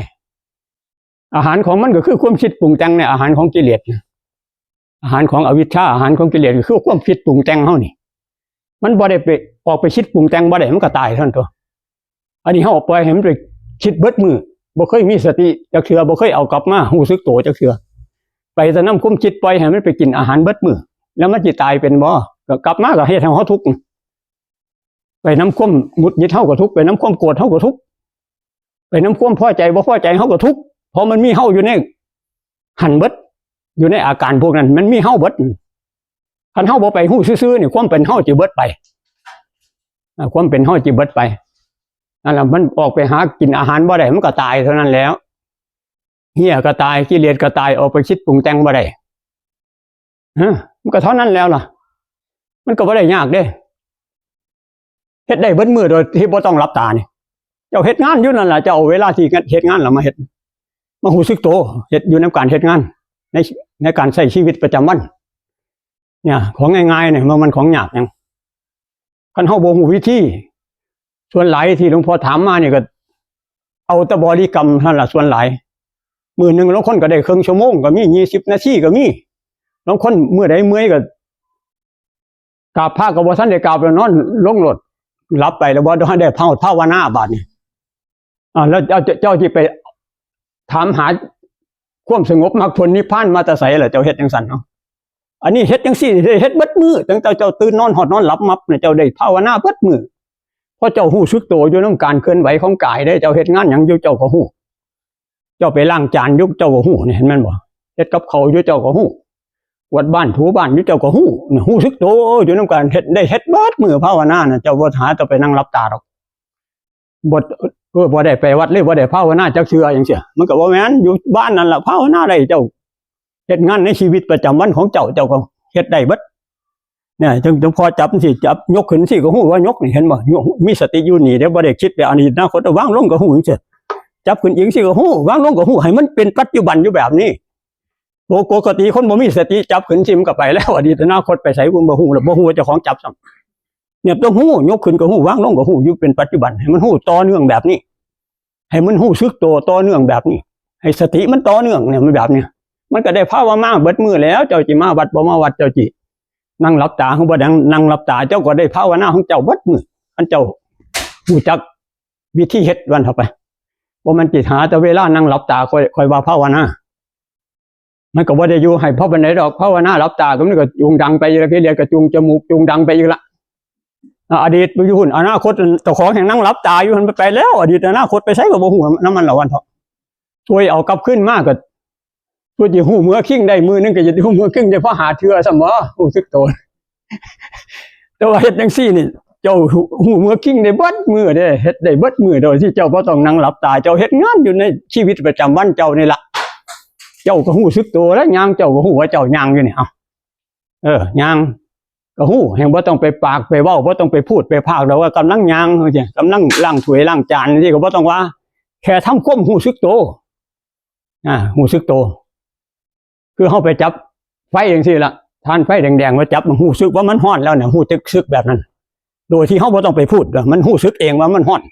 อาหารของมันก็คือความคิดปรุงแต่งเนี่ย อาหารของกิเลสเนี่ย อาหารของอวิชชา อาหารของกิเลสก็คือความคิดปรุงแต่งเฮานี่ มันบ่ได้ไป ออกไปคิดปรุงแต่งบ่ได้ มันก็ตายเท่านั้นตัว อันนี้เฮาปล่อยให้มันไปคิดเบิดมื้อ บ่เคยมีสติจักเทื่อ บ่เคยเอากลับมาฮู้สึกตัวจักเทื่อ ไปแต่นำความคิด ปล่อยให้มันไปกินอาหารเบิดมื้อ แล้วมันสิตายเป็นบ่? ก็กลับมาก็เฮ็ดให้เฮาทุกข์ ไปนำความหงุดหงิดเฮาก็ทุกข์ ไปนำความโกรธเฮาก็ทุกข์ ไปนำความพอใจบ่พอใจเฮาก็ทุกข์ เพราะมันมีเฮาอยู่ในหั้นเบิด อยู่ในอาการพวกนั้น มันมีเฮาเบิด คันเฮาบ่ไปฮู้ซื่อๆ นี่ ความเป็นเฮาสิเบิดไป อ่า ความเป็นเฮาสิเบิดไป นั่นล่ะ มันออกไปหากินอาหารบ่ได้ มันก็ตายเท่านั้นแล้ว เฮียก็ตาย กิเลสก็ตาย ออกไปคิดปรุงแต่งบ่ได้ ฮะ มันก็เท่านั้นแล้วล่ะ มันก็บ่ได้ยากเด้ เฮ็ดได้เบิดมื้อโดยที่บ่ต้องหลับตานี่ เจ้าเฮ็ดงานอยู่นั่นล่ะ เจ้าเอาเวลาที่เฮ็ดงานล่ะมาเฮ็ด มาฮู้สึกตัว เฮ็ดอยู่นำการเฮ็ดงาน ใน ในการใช้ชีวิตประจำวัน เนี่ย ของง่ายๆ เนี่ย มัน มันของยากหยัง คันเฮาบ่ฮู้วิธี ส่วนหลายที่หลวงพ่อถามมานี่ก็เอาแต่บริกรรมเท่านั้นล่ะ ส่วนหลาย มื้อหนึ่งลางคนก็ได้ครึ่งชั่วโมงก็มี ยี่สิบนาทีก็มี ลางคนมื้อใดเมื่อยก็ กราบพระก็บ่ทันได้กราบแล้ว นอนลงโลด หลับไปแล้ว บ่ทันได้ภาว- ภาวนาบาดนี้ อ่า แล้วเจ้า เจ้า เจ้าสิไปถามหาความสงบมรรคผลนิพพานมาแต่ไสล่ะ เจ้าเฮ็ดจั่งซั้นเนาะ อันนี้เฮ็ดจั่งซี้ เฮ็ดเบิดมื้อ ตั้งแต่เจ้าตื่นนอนฮอดนอนหลับมับเนี่ย เจ้าได้ภาวนาเบิดมื้อ เพราะเจ้าฮู้สึกตัวอยู่นำการเคลื่อนไหวของกายเด้ เจ้าเฮ็ดงานหยังอยู่เจ้าก็ฮู้ เจ้าไปล้างจานอยู่เจ้าก็ฮู้นี่ เห็นแม่นบ่ เฮ็ดกับข้าวอยู่เจ้าก็ฮู้ กวาดบ้านถูบ้านอยู่เจ้าก็ฮู้นี่ ฮู้สึกโตอยู่นำกัน เฮ็ดได้ เฮ็ดเบิดมื้อภาวนาน่ะ เจ้าบ่หาแต่ไปนั่งหลับตาดอก บ่ เออ บ่ได้ไปวัดเลย บ่ได้ภาวนาจักเทื่อจังซี้ มันก็บ่แม่น อยู่บ้านนั่นล่ะภาวนาได้ เจ้าเฮ็ดงานในชีวิตประจำวันของเจ้า เจ้าก็เฮ็ดได้เบิด เนี่ย จั่ง จั่งพอจับจั่งซี้ จับยกขึ้นจั่งซี้ก็ฮู้ว่ายกนี่ เห็นบ่ ยก มีสติอยู่นี่เด้ บ่ได้คิดไปอดีตอนาคต วางลงก็ฮู้จั่งซี้ จับขึ้นอีกจั่งซี้ก็ฮู้ วางลงก็ฮู้ ให้มันเป็นปัจจุบันอยู่แบบนี้ ปกติคนบ่มีสติจับขึ้นจั่งซี้มันก็ไปแล้ว อดีตอนาคตไปไสบ่ฮู้แล้ว บ่ฮู้ว่าเจ้าของจับซ้ำ เนี่ยต้องฮู้ ยกขึ้นก็ฮู้ วางลงก็ฮู้ อยู่เป็นปัจจุบัน ให้มันฮู้ต่อเนื่องแบบนี้ ให้มันฮู้สึกโตต่อเนื่องแบบนี้ ให้สติมันต่อเนื่องเนี่ย มันแบบเนี้ย มันก็ได้ภาวนาเบิดมื้อแล้ว เจ้าสิมาวัดบ่มาวัด เจ้าสินั่งหลับตาหรือบ่นั่ง นั่งหลับตา เจ้าก็ได้ภาวนาของเจ้าเบิดมื้อ คันเจ้าฮู้จักวิธีเฮ็ดวันเถาะไป บ่แม่นสิหาแต่เวลานั่งหลับตาค่อย ค่อยว่าภาวนา มันก็บ่ได้อยู่ให้พอปานใดดอก ภาวนาหลับตาก็มันก็จูงดังไปอีกละ กิเลสก็จูงจมูกจูงดังไปอีกละ อ่า อดีตไปอยู่หั่น อนาคตเจ้าของแฮ่งนั่งหลับตาอยู่หั่น ไปแล้ว อดีตอนาคตไปไสก็บ่ฮู้นำมันละวันเถาะ ช่วยเอากลับคืนมาก็ ช่วยสิฮู้เมือคิงได้มื้อหนึ่งก็สิฮู้เมือคิงได้พอห้าเทื่อซ้ำบ่ ฮู้สึกโต แต่ว่าเฮ็ดจั่งซี้นี่ เจ้าฮู้เมือคิงได้เบิดมื้อเด้ เฮ็ดได้เบิดมื้อ โดยที่เจ้าบ่ต้องนั่งหลับตา เจ้าเฮ็ดงานอยู่ในชีวิตประจำวันเจ้านี่ล่ะ เจ้าก็ฮู้สึกโตแล้ว ย่างเจ้าก็ฮู้ว่าเจ้าย่างอยู่นี่ เอ้า เออ ย่างก็ฮู้ แฮ่งบ่ต้องไปปากไปเว้า บ่ต้องไปพูดไปพากดอกว่ากำลังย่างจั่งซี้ กำลังล้างถ้วยล้างจานจั่งซี้ก็บ่ต้องว่า แค่ทำความฮู้สึกโต อ่า ฮู้สึกโต คือเฮาไปจับไฟจั่งซี้ล่ะ ถ่านไฟแดงๆ มาจับ มันฮู้สึกว่ามันร้อนแล้วเนี่ย ฮู้สึกแบบนั้น โดยที่เฮาบ่ต้องไปพูด มันฮู้สึกเองว่ามันร้อน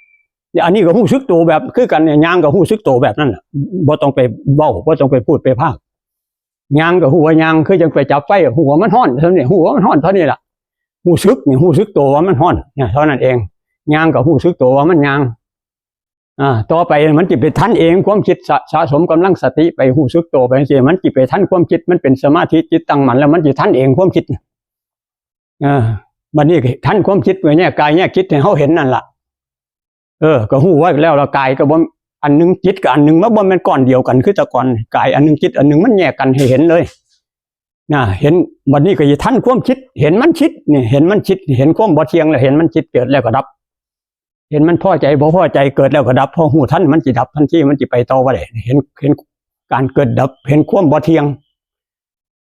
เนี่ย อันนี้ก็ฮู้สึกโตแบบคือกันเนี่ย ย่างก็ฮู้สึกโตแบบนั้นน่ะ บ่ต้องไปเว้า บ่ต้องไปพูดไปพาก ย่างก็ฮู้ว่าย่าง คือจั่งไปจับไฟ ฮู้ว่ามันร้อนเท่านี้ ฮู้ว่ามันร้อนเท่านี้ล่ะ ฮู้สึกนี่ ฮู้สึกโตว่ามันร้อนเนี่ย เท่านั้นเอง ย่างก็ฮู้สึกโตว่ามันย่าง อ่า ต่อไปมันสิไปทันเอง ความคิดสะ สะสมกำลังสติไป ฮู้สึกโตไปจั่งซี้ มันสิไปทันความคิด มันเป็นสมาธิจิตตั้งมั่นแล้ว มันสิทันเองความคิดน่ะ อ่า บัดนี้ทันความคิด เมื่อแยกกายแยกจิตให้เฮาเห็นนั่นล่ะ เออ ก็ฮู้ไว้แล้ว แล้วกายก็บ่ อันหนึ่ง จิตก็อันหนึ่ง มันบ่แม่นก้อนเดียวกันคือแต่ก่อน กายอันหนึ่ง จิตอันหนึ่ง มันแยกกันให้เห็นเลย นะ เห็น บัดนี้ก็สิทันความคิด เห็นมันคิดนี่ เห็นมันคิด เห็นความบ่เที่ยงแล้ว เห็นมันคิดเกิดแล้วก็ดับ เห็นมันพอใจบ่พอใจเกิดแล้วก็ดับ พอฮู้ทันมันสิดับทันที มันสิไปต่อบ่ได้ เห็น เห็นการเกิดดับ เห็นความบ่เที่ยง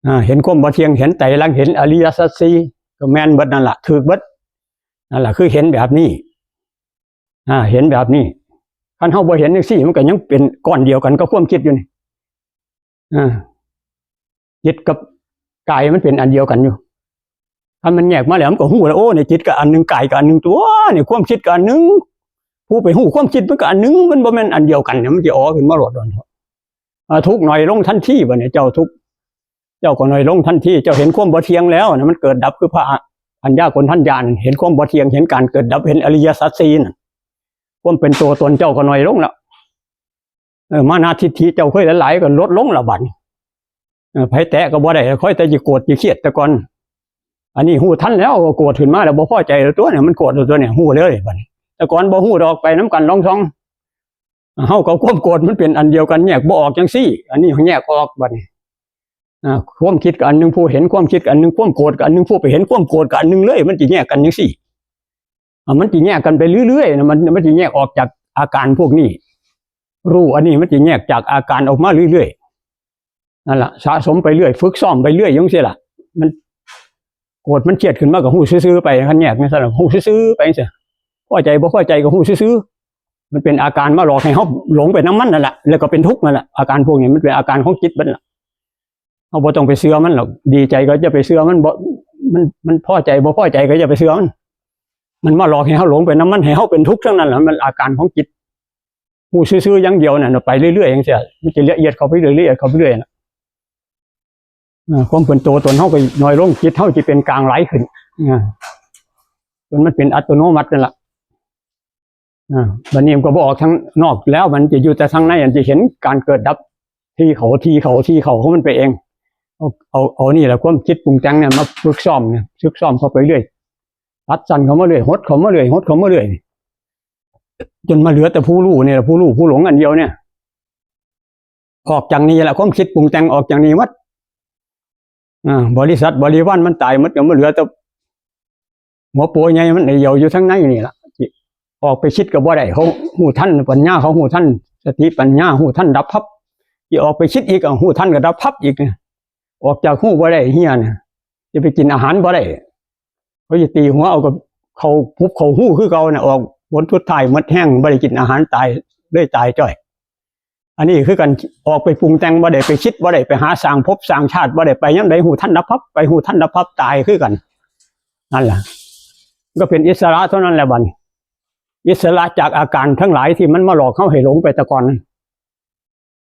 อ่า เห็นความบ่เที่ยง เห็นไตรลักษณ์ เห็นอริยสัจสี่ ก็แม่นเบิดนั่นล่ะ ถูกเบิด นั่นล่ะ คือเห็นแบบนี้ อ่า เห็นแบบนี้ คันเฮาบ่เห็นจั่งซี้ มันก็ยังเป็นก้อนเดียวกันกับความคิดอยู่นี่ อ่า จิตกับกายมันเป็นอันเดียวกันอยู่ คันมันแยกมาแล้วมันก็ฮู้แล้ว โอ้ นี่จิตก็อันหนึ่ง กายก็อันหนึ่ง ตัว นี่ความคิดก็อันหนึ่ง ผู้ไปฮู้ความคิดมันก็อันหนึ่ง มันบ่แม่นอันเดียวกันเนี่ย มันสิอ๋อขึ้นมาโลดดอนเถาะ อ่า ทุกข์น้อยลงทันที บัดนี้เจ้าทุกข์ เจ้าก็น้อยลงทันที เจ้าเห็นความบ่เที่ยงแล้วนะ มันเกิดดับคือพระอัญญาโกณฑัญญานั่น เห็นความบ่เที่ยง เห็นการเกิดดับ เห็นอริยสัจสี่นั่น ความเป็นตัวตนเจ้าก็น้อยลงแล้ว เออ มานะทิฏฐิเจ้าเคยหลายๆ ก็ลดลงแล้วบัดนี้ เออ ไผแตะก็บ่ได้ คอยแต่สิโกรธสิเครียดแต่ก่อน อันนี้ฮู้ทันแล้ว โกรธขึ้นมาแล้วบ่พอใจแล้วตัวเนี่ย มันโกรธแล้วตัวเนี่ย ฮู้เลยบัดนี้ แต่ก่อนบ่ฮู้ดอก ไปนำกันลองท่อง เฮากับความโกรธมันเป็นอันเดียวกัน แยกบ่ออกจั่งซี้ อันนี้แยกออกบัดนี้ อ่า ความคิดก็อันหนึ่ง ผู้เห็นความคิดก็อันหนึ่ง ความโกรธก็อันหนึ่ง ผู้ไปเห็นความโกรธก็อันหนึ่งเลย มันสิแยกกันจั่งซี้ อ่า มันสิแยกกันไปเรื่อยๆนะ มัน มันสิแยกออกจากอาการพวกนี้ รู้อันนี้มันสิแยกจากอาการออกมาเรื่อยๆ นั่นล่ะ สะสมไปเรื่อย ฝึกซ้อมไปเรื่อยจั่งซี้ล่ะ มันโกรธมันเครียดขึ้นมาก็ฮู้ซื่อๆไป คันแยกจั่งซี้ล่ะ ฮู้ซื่อๆไปจั่งซี้ พอใจบ่พอใจก็ฮู้ซื่อๆ มันเป็นอาการมาหลอกให้เฮาหลงไปนำมันนั่นแหละ แล้วก็เป็นทุกข์นั่นแหละ อาการพวกนี้มันเป็นอาการของจิตมันล่ะ เฮาบ่ต้องไปเชื่อมันหรอก ดีใจก็อย่าไปเชื่อมัน บ่ มัน มันพอใจบ่พอใจก็อย่าไปเชื่อมัน มันมาหลอกให้เฮาหลงไปนำมัน ให้เฮาเป็นทุกข์ทั้งนั้นแหละ มันอาการของจิต ฮู้ซื่อๆอย่างเดียวน่ะ ไปเรื่อยๆจั่งซี้ มันจะละเอียดเข้าไปเรื่อย ละเอียดเข้าไปเรื่อยน่ะ อ่า ความเป็นตัวตนเฮาก็น้อยลง จิตเฮาสิเป็นกลางหลายขึ้น อ่า จนมันเป็นอัตโนมัตินั่นล่ะ อ่า บัดนี้มันก็บ่ออกทางนอกแล้ว มันจะอยู่แต่ทางใน มันจะเห็นการเกิดดับ ที่เขา ที่เขา ที่เขาของมันไปเอง เอา เอา เอานี่แหละ ความคิดปรุงแต่งเนี่ยมาฝึกซ้อมเนี่ย ฝึกซ้อมเข้าไปเรื่อย ตัดสั้นเข้ามาเรื่อย หดเข้ามาเรื่อย หดเข้ามาเรื่อย จนมาเหลือแต่ผู้รู้นี่แหละ ผู้รู้ผู้หลงอันเดียวเนี่ย ออกจากนี้ละ ความคิดปรุงแต่งออกจากนี้หมด อ่า บริษัทบริวารมันตายหมด ก็มาเหลือแต่หัวโปใหญ่มันเดียวอยู่ทั้งในนี่ละ ออกไปคิดก็บ่ได้ เขาฮู้ทัน ปัญญาเขาฮู้ทัน สติปัญญาฮู้ทันดับพับ สิออกไปคิดอีกก็ฮู้ทันก็ดับพับอีกเนี่ย ออกจากฮู้บ่ได้เฮียเนี่ย สิไปกินอาหารบ่ได้ เขาสิตีหัวเอากับเขาปุบเขาฮู้คือเก่าน่ะ ออกผลสุดท้ายหมดแฮง บ่ได้กินอาหาร ตายเลย ตายจ้อย อันนี้คือกัน ออกไปปรุงแต่งบ่ได้ ไปคิดบ่ได้ ไปหาสร้างภพสร้างชาติบ่ได้ ไปยามใดฮู้ทันดับพับ ไปฮู้ทันดับพับ ตายคือกัน นั่นล่ะ ก็เป็นอิสระเท่านั้นแหละบัดนี้ อิสระจากอาการทั้งหลายที่มันมาหลอกเฮาให้หลงไปแต่ก่อนนั้น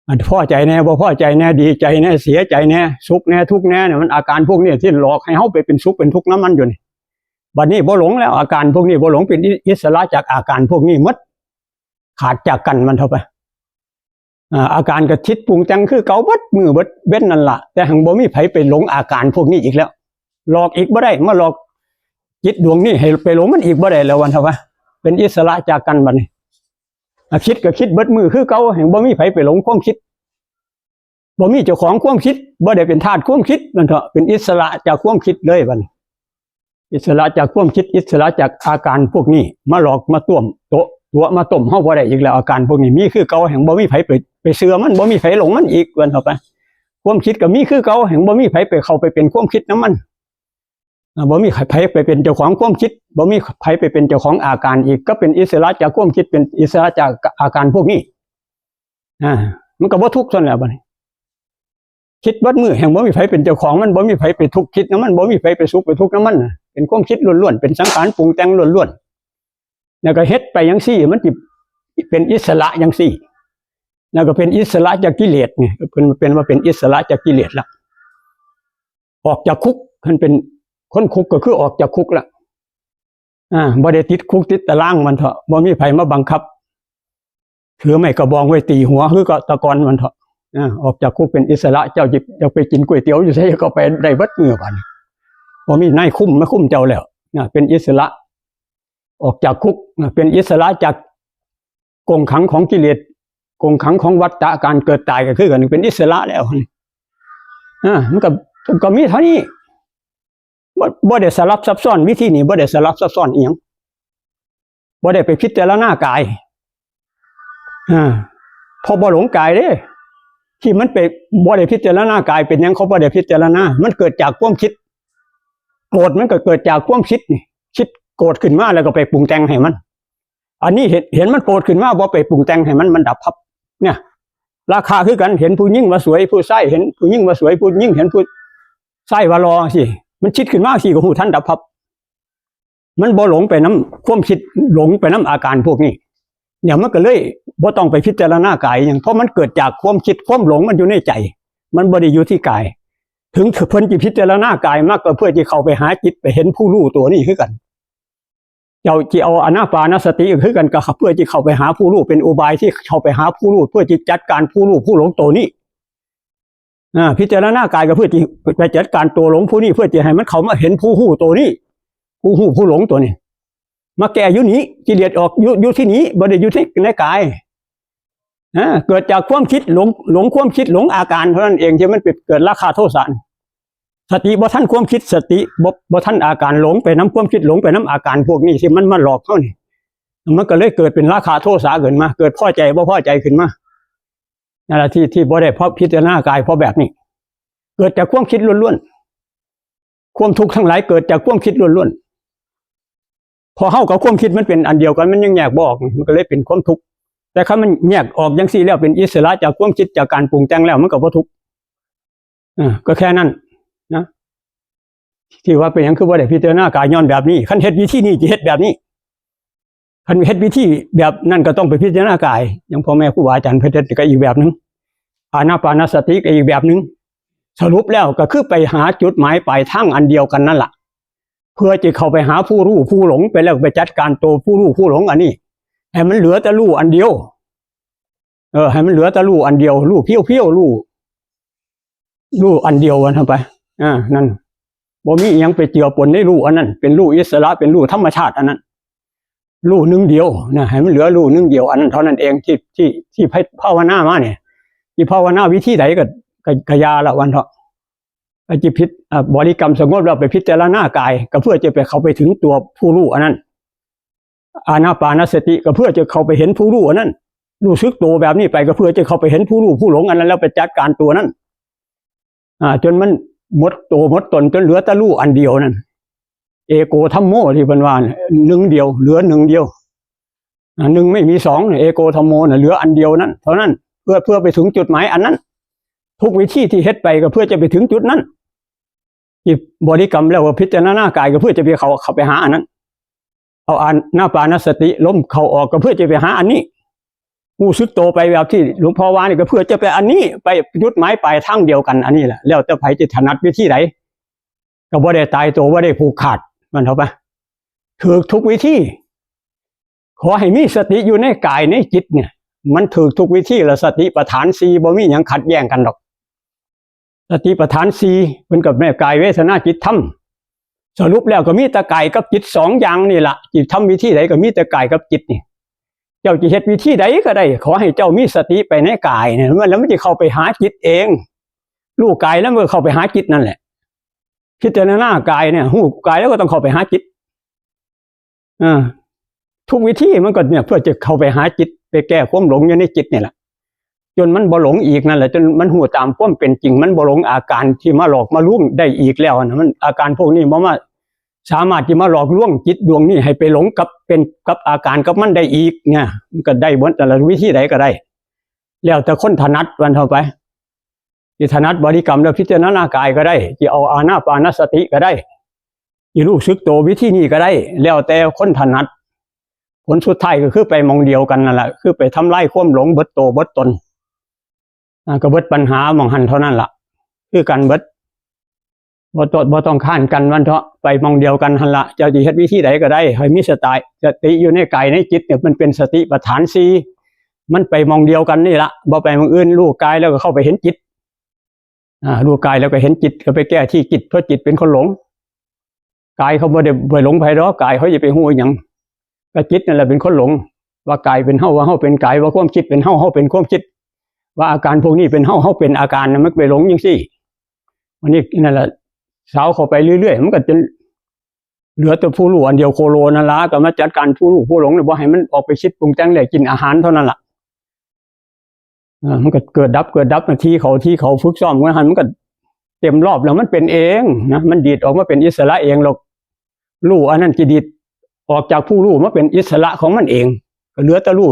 อันพอใจแน่ บ่พอใจแน่ ดีใจแน่ เสียใจแน่ สุขแน่ ทุกข์แน่เนี่ย มันอาการพวกนี้ที่หลอกให้เฮาไปเป็นสุขเป็นทุกข์นำมันอยู่นี่ บัดนี้บ่หลงแล้ว อาการพวกนี้บ่หลง เป็นอิ- อิสระจากอาการพวกนี้หมด ขาดจากกันมันเถาะไป อ่า อาการก็คิดปรุงแต่งคือเก่าเบิดมื้อเบิดเว็นนั่นล่ะ แต่หังบ่มีไผไปหลงอาการพวกนี้อีกแล้ว หลอกอีกบ่ได้ มาหลอกจิตดวงนี้ให้ไปหลงมันอีกบ่ได้แล้ว วันเถาะวะ เป็นอิสระจากกันบัดนี้ อ่ะ คิดก็คิดเบิดมื้อคือเก่า หังบ่มีไผไปหลงความคิด บ่มีเจ้าของความคิด บ่ได้เป็นทาสความคิด นั่นเถาะ เป็นอิสระจากความคิดเลยบัดนี้ อิสระจากความคิด อิสระจากอาการพวกนี้ มาหลอกมาต้มโตะตัวมาต้มเฮาบ่ได้อีกแล้ว อาการพวกนี้มีคือเก่า หังบ่มีไผไปไปเชื่อมัน บ่มีไผหลงมันอีก วันเถาะไป ความคิดก็มีคือเก่า หังบ่มีไผไปเข้าไปเป็นความคิดนำมัน อ่า บ่มีไผไปเป็นเจ้าของความคิด บ่มีไผไปเป็นเจ้าของอาการอีก ก็เป็นอิสระจากความคิด เป็นอิสระจากอาการพวกนี้ อ่า มันก็บ่ทุกข์ซั่นแหละบัดนี้ คิดเบิดมื้อ หังบ่มีไผเป็นเจ้าของมัน บ่มีไผไปทุกข์คิดนำมัน บ่มีไผไปสุขไปทุกข์นำมันน่ะ เป็นความคิดล้วนๆ เป็นสังขารปรุงแต่งล้วนๆ แล้วก็เฮ็ดไปจังซี่ มันสิเป็นอิสระจังซี่ แล้วก็เป็นอิสระจากกิเลสนี่ เพิ่นเป็นว่าเป็นอิสระจากกิเลสละ ออกจากคุก มันเป็นคนคุกก็คือออกจากคุกละ อ่า บ่ได้ติดคุกติดตาราง มันเถาะ บ่มีไผมาบังคับ ถือไม้กระบองไว้ตีหัวคือก็แต่ก่อน มันเถาะ อ่า ออกจากคุกเป็นอิสระ เจ้าสิอยากไปกินก๋วยเตี๋ยวอยู่ไสก็ไปได้เบิดมื้อบัดนี้ บ่มีนายคุมมาคุมเจ้าแล้ว อ่า เป็นอิสระ ออกจากคุก อ่า เป็นอิสระจากกรงขังของกิเลส กรงขังของวัฏฏะ การเกิดตายก็คือกัน เป็นอิสระแล้ว อ่า มันก็ ก็มีเท่านี้ บ่ บ่ได้สลับซับซ้อน วิธีนี้บ่ได้สลับซับซ้อนอีหยัง บ่ได้ไปพิจารณากาย อ่า เพราะบ่หลงกายเด้ ที่มันไปบ่ได้พิจารณากาย เป็นหยังเขาบ่ได้พิจารณา มันเกิดจากความคิด โกรธมันก็เกิดจากความคิดนี่ คิดโกรธขึ้นมาแล้วก็ไปปรุงแต่งให้มัน อันนี้เห็น เห็นมันโกรธขึ้นมา บ่ไปปรุงแต่งให้มัน มันดับพับ เนี่ย ราคะคือกัน เห็นผู้หญิงว่าสวย ผู้ชายเห็นผู้หญิงว่าสวย ผู้หญิงเห็นผู้ชายว่าหล่อสิ มันคิดขึ้นมาสิ ก็ฮู้ทันดับพับ มันบ่หลงไปนำความคิด หลงไปนำอาการพวกนี้ เนี่ย มันก็เลยบ่ต้องไปพิจารณากายหยัง เพราะมันเกิดจากความคิด ความหลงมันอยู่ในใจ มันบ่ได้อยู่ที่กาย ถึงเพิ่นสิพิจารณากายมาก็เพื่อสิเข้าไปหาจิต ไปเห็นผู้รู้ตัวนี้คือกัน เจ้าสิเอาอานาปานสติก็คือกัน ก็เพื่อสิเข้าไปหาผู้รู้ เป็นอุบายที่เข้าไปหาผู้รู้ เพื่อสิจัดการผู้รู้ผู้หลงตัวนี้ อ่า พิจารณากายก็เพื่อสิไปจัดการตัวหลงผู้นี้ เพื่อสิให้มันเข้ามาเห็นผู้รู้ตัวนี้ ผู้รู้ผู้หลงตัวนี้ มาแก้อยู่นี้ กิเลสออกอยู่ อยู่ที่นี้ บ่ได้อยู่ที่ในกาย อ่า เกิดจากความคิดหลง หลงความคิด หลงอาการเท่านั้นเอง ที่มันไปเกิดราคะโทสะ สติบ่ทันความคิด สติบ่ บ่ทันอาการ หลงไปนำความคิด หลงไปนำอาการพวกนี้ที่มันมาหลอกเฮานี่ มันก็เลยเกิดเป็นราคะโทสะขึ้นมา เกิดพอใจบ่พอใจขึ้นมา นั่นล่ะที่ ที่บ่ได้เพราะพิจารณากาย เพราะแบบนี้ เกิดจากความคิดล้วนๆ ความทุกข์ทั้งหลายเกิดจากความคิดล้วนๆ พอเฮากับความคิดมันเป็นอันเดียวกัน มันยังแยกบ่ออก มันก็เลยเป็นความทุกข์ แต่คันมันแยกออกจังซี่แล้ว เป็นอิสระจากความคิด จากการปรุงแต่งแล้ว มันก็บ่ทุกข์ อ่า ก็แค่นั้นนะ ที่ว่าเป็นหยังคือบ่ได้พิจารณากาย ย้อนแบบนี้ คันเฮ็ดวิธีนี้สิเฮ็ดแบบนี้ คันเฮ็ดวิธีแบบนั้นก็ต้องไปพิจารณากาย อย่างพ่อแม่ครูบาอาจารย์เพิ่นเฮ็ดก็อีกแบบหนึ่ง อานาปานสติก็อีกแบบหนึ่ง สรุปแล้วก็คือไปหาจุดหมายปลายทางอันเดียวกันนั่นล่ะ เพื่อจะเข้าไปหาผู้รู้ผู้หลง ไปแล้วไปจัดการตัวผู้รู้ผู้หลงอันนี้ ให้มันเหลือแต่รู้อันเดียว เออ ให้มันเหลือแต่รู้อันเดียว รู้เพียวๆ รู้ รู้อันเดียวกันเท่าไป อ่า นั่น บ่มีอิหยังไปเจือปนในรู้อันนั้น เป็นรู้อิสระ เป็นรู้ธรรมชาติอันนั้น รู้หนึ่งเดียวนะ ให้มันเหลือรู้หนึ่งเดียว อันนั้นเท่านั้นเองที่ ที่ ที่ภาวนามาเนี่ย จิภาวนาวิธีใดก็ก็ก็อย่าละวันเถาะ ก็จิพิจอ่าบริกรรมสงบแล้วไปพิจารณากาย ก็เพื่อจะไปเข้าไปถึงตัวผู้รู้อันนั้น อานาปานสติก็เพื่อจะเข้าไปเห็นผู้รู้อันนั้น รู้สึกตัวแบบนี้ไปก็เพื่อจะเข้าไปเห็นผู้รู้ผู้หลงอันนั้น แล้วไปจัดการตัวนั้น อ่า จนมันหมดตัวหมดตน จนเหลือแต่รู้อันเดียวนั่น เอโกธัมโมที่เพิ่นว่าน่ะ หนึ่งเดียว เหลือหนึ่งเดียว อ่า หนึ่งไม่มีสองเนี่ย เอโกธัมโมน่ะ เหลืออันเดียวนั่นเท่านั้น เพื่อเพื่อไปถึงจุดหมายอันนั้น ทุกวิธีที่เฮ็ดไปก็เพื่อจะไปถึงจุดนั้น ที่บริกรรมแล้วว่าพิจารณากายก็เพื่อจะไปเข้าเข้าไปหาอันนั้น เอาอานาปานสติลมเข้าออกก็เพื่อจะไปหาอันนี้ รู้สึกตัวไปแบบที่หลวงพ่อว่านี่ก็เพื่อจะไปอันนี้ ไปจุดหมายปลายทางเดียวกันอันนี้แหละ แล้วแต่ไผจะถนัดวิธีใด ก็บ่ได้ตายตัว บ่ได้ผูกขาด มันเถาะปะ ถืกทุกวิธี ขอให้มีสติอยู่ในกายในจิตเนี่ย มันถืกทุกวิธีละ สติปัฏฐานสี่บ่มีหยังขัดแย้งกันดอก สติปัฏฐานสี่เพิ่นก็แม่นกายเวทนาจิตธรรม สรุปแล้วก็มีแต่กายกับจิตสองอย่างนี่ละ จิตทำวิธีใดก็มีแต่กายกับจิตนี่ เจ้าจะเฮ็ดวิธีใดก็ได้ ขอให้เจ้ามีสติไปในกายเนี่ย มันแล้วมันจะเข้าไปหาจิตเอง รู้กายแล้วมันก็เข้าไปหาจิตนั่นแหละ พิจารณากายเนี่ย รู้กายแล้วก็ต้องเข้าไปหาจิต อ่า ทุกวิธีมันก็เนี่ยเพื่อจะเข้าไปหาจิต ไปแก้ความหลงอยู่ในจิตนี่แหละ จนมันบ่หลงอีกนั่นแหละ จนมันรู้ตามความเป็นจริง มันบ่หลงอาการที่มาหลอกมาลวงได้อีกแล้วนะ มันอาการพวกนี้บ่มาสามารถที่มาหลอกลวงจิตดวงนี้ให้ไปหลงกับเป็นกับอาการกับมันได้อีกเนี่ย มันก็ได้หมด แต่ละวิธีใดก็ได้ แล้วแต่คนถนัดมันเถาะไป ที่ถนัดบริกรรมแล้วพิจารณากายก็ได้ ที่เอาอานาปานสติก็ได้ ที่รู้สึกตัววิธีนี้ก็ได้ แล้วแต่คนถนัด ผลสุดท้ายก็คือไปหม่องเดียวกันนั่นแหละ คือไปทำลายความหลงเบิดตัวเบิดตน อ่า ก็เบิดปัญหาหม่องหั้นเท่านั้นละ คือกันเบิด บ่ต้อง บ่ต้องค้านกันมันเถาะ ไปหม่องเดียวกันหั้นละ เจ้าจะเฮ็ดวิธีใดก็ได้ ให้มีสติ สติอยู่ในกายในจิตเนี่ย มันเป็นสติปัฏฐานสี่ มันไปหม่องเดียวกันนี่ละ บ่ไปหม่องอื่น รู้กายแล้วก็เข้าไปเห็นจิต อ่า รู้กายแล้วก็เห็นจิต ก็ไปแก้ที่จิต เพราะจิตเป็นคนหลง กายเขาบ่ได้ไปหลงไผดอก กายเขาจะไปรู้อิหยัง ก็จิตนั่นแหละเป็นคนหลง ว่ากายเป็นเฮา ว่าเฮาเป็นกาย ว่าความคิดเป็นเฮา เฮาเป็นความคิด ว่าอาการพวกนี้เป็นเฮา เฮาเป็นอาการนะ มันไปหลงจังซี่ วันนี้นั่นแหละ สาวเข้าไปเรื่อยๆ มันก็จนเหลือแต่ผู้รู้อันเดียวโคโลนั่นละ ก็มาจัดการผู้รู้ผู้หลงเนี่ย บ่ให้มันออกไปคิดปรุงแต่งเลย กินอาหารเท่านั้นละ อ่า มันก็เกิดดับ เกิดดับนะ ที่เขา ที่เขาฝึกซ้อมกันหั้น มันก็เต็มรอบแล้ว มันเป็นเองนะ มันดีดออกมาเป็นอิสระเองหรอก รู้อันนั้นจะดีดออกจากผู้รู้มาเป็นอิสระของมันเอง ก็เหลือแต่รู้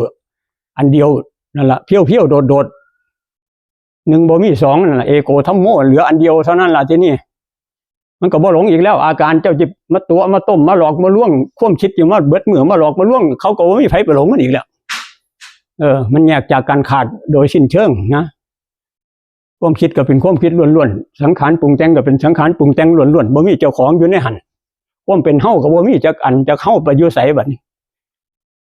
อันเดียวนั่นละ เพียวๆ โดดๆ หนึ่งบ่มีสองนั่นละ เอโกธัมโม เหลืออันเดียวเท่านั้นละ ทีนี้ มันก็บ่หลงอีกแล้ว อาการเจ้าจะมาตั๋วมาต้ม มาหลอกมาลวง ความคิดอยู่มาเบิดมื้อ มาหลอกมาลวง เขาก็บ่มีไผไปหลงมันอีกแล้ว เออ มันแยกจากกันขาดโดยสิ้นเชิงนะ ความคิดก็เป็นความคิดล้วนๆ สังขารปรุงแต่งก็เป็นสังขารปรุงแต่งล้วนๆ บ่มีเจ้าของอยู่ในหั้น ความเป็นเฮาก็บ่มีจักอัน จักเฮาไปอยู่ไสบัดนี้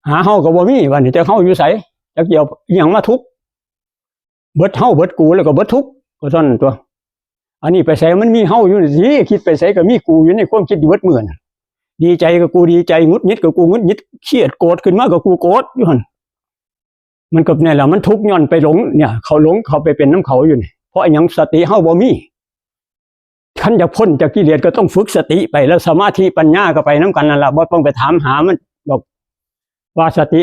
หาเฮาก็บ่มีบัดนี้ จักเฮาอยู่ไส จักสิเอาอิหยังมาทุกข์ เบิดเฮาเบิดกูแล้วก็เบิดทุกข์ ก็เท่านั้นตัว อันนี้ไปไสมันมีเฮาอยู่นี่สิ คิดไปไสก็มีกูอยู่ในความคิดอยู่เบิดมื้อน่ะ ดีใจก็กูดีใจ หงุดหงิดก็กูหงุดหงิด เครียดโกรธขึ้นมาก็กูโกรธอยู่หั่น มันก็เนี่ยแหละ มันทุกข์ย้อนไปหลงเนี่ย เขาหลง เขาไปเป็นนำเขาอยู่นี่ เพราะอิหยัง สติเฮาบ่มี คันอยากพ้นจากกิเลสก็ต้องฝึกสติไป แล้วสมาธิปัญญาก็ไปนำกันนั่นล่ะ บ่ต้องไปถามหามันดอก ว่าสติ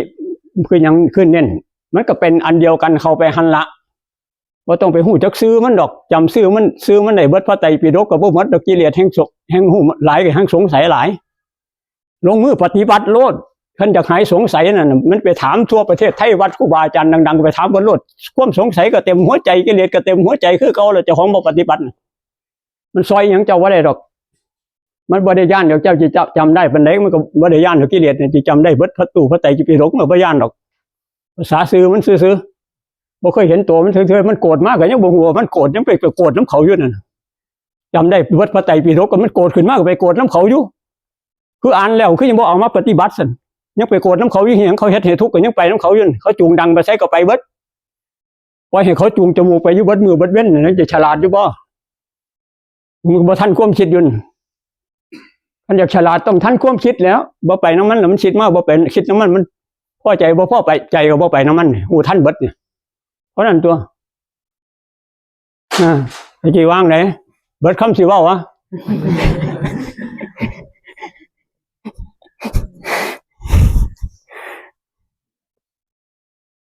คือหยัง คือเน้น มันก็เป็นอันเดียวกัน เข้าไปหั้นละ บ่ต้องไปฮู้จักชื่อมันดอก จำชื่อมัน ชื่อมันได้เบิดพระไตรปิฎกก็บ่หมดดอก กิเลสแฮ่งสง แฮ่งฮู้หลายก็แฮ่งสงสัยหลาย ลงมือปฏิบัติโลด คันอยากหายสงสัยนั่นน่ะ มันไปถามทั่วประเทศไทย วัดครูบาอาจารย์ดังๆ ไปถามเพิ่นโลด ความสงสัยก็เต็มหัวใจ กิเลสก็เต็มหัวใจคือเก่า แล้วเจ้าของบ่ปฏิบัติน่ะ มันซ่อยหยังเจ้าบ่ได้ดอก มันบ่ได้ย้านดอก เจ้าสิจำได้ปานใด มันก็บ่ได้ย้านดอก กิเลสนี่สิจำได้เบิดพระตู้พระไตรปิฎก มันบ่ย้านดอก ภาษาซื่อมันซื่อๆ บ่เคยเห็นตัวมันเทื่อๆ มันโกรธมาก็ยังบ่ฮู้ว่ามันโกรธ ยังไปโกรธนำเขาอยู่นั่นน่ะ จำได้เบิดพระไตรปิฎก ก็มันโกรธขึ้นมาก็ไปโกรธนำเขาอยู่ คืออ่านแล้วคือยังบ่เอามาปฏิบัติซั่น ยังไปโกรธนำเขาอยู่ อิหยังเขาเฮ็ดให้ทุกข์ก็ยังไปนำเขาอยู่นั่น เขาจูงดังไปไสก็ไปเบิด ปล่อยให้เขาจูงจมูกไปอยู่เบิดมื้อเบิดเว็นน่ะ จะฉลาดอยู่บ่ มึงบ่ทันความคิดอยู่นั่น คันอยากฉลาดต้องทันความคิดแล้ว บ่ไปนำมันแล้ว มันคิดมาบ่ไปคิดนำมัน มันพอใจบ่พอไปใจก็บ่ไปนำมัน ฮู้ทันเบิดเนี่ย เพราะนั้นตัว อ่า ไปจีวางไหน เบิดคำสิเว้าหวะ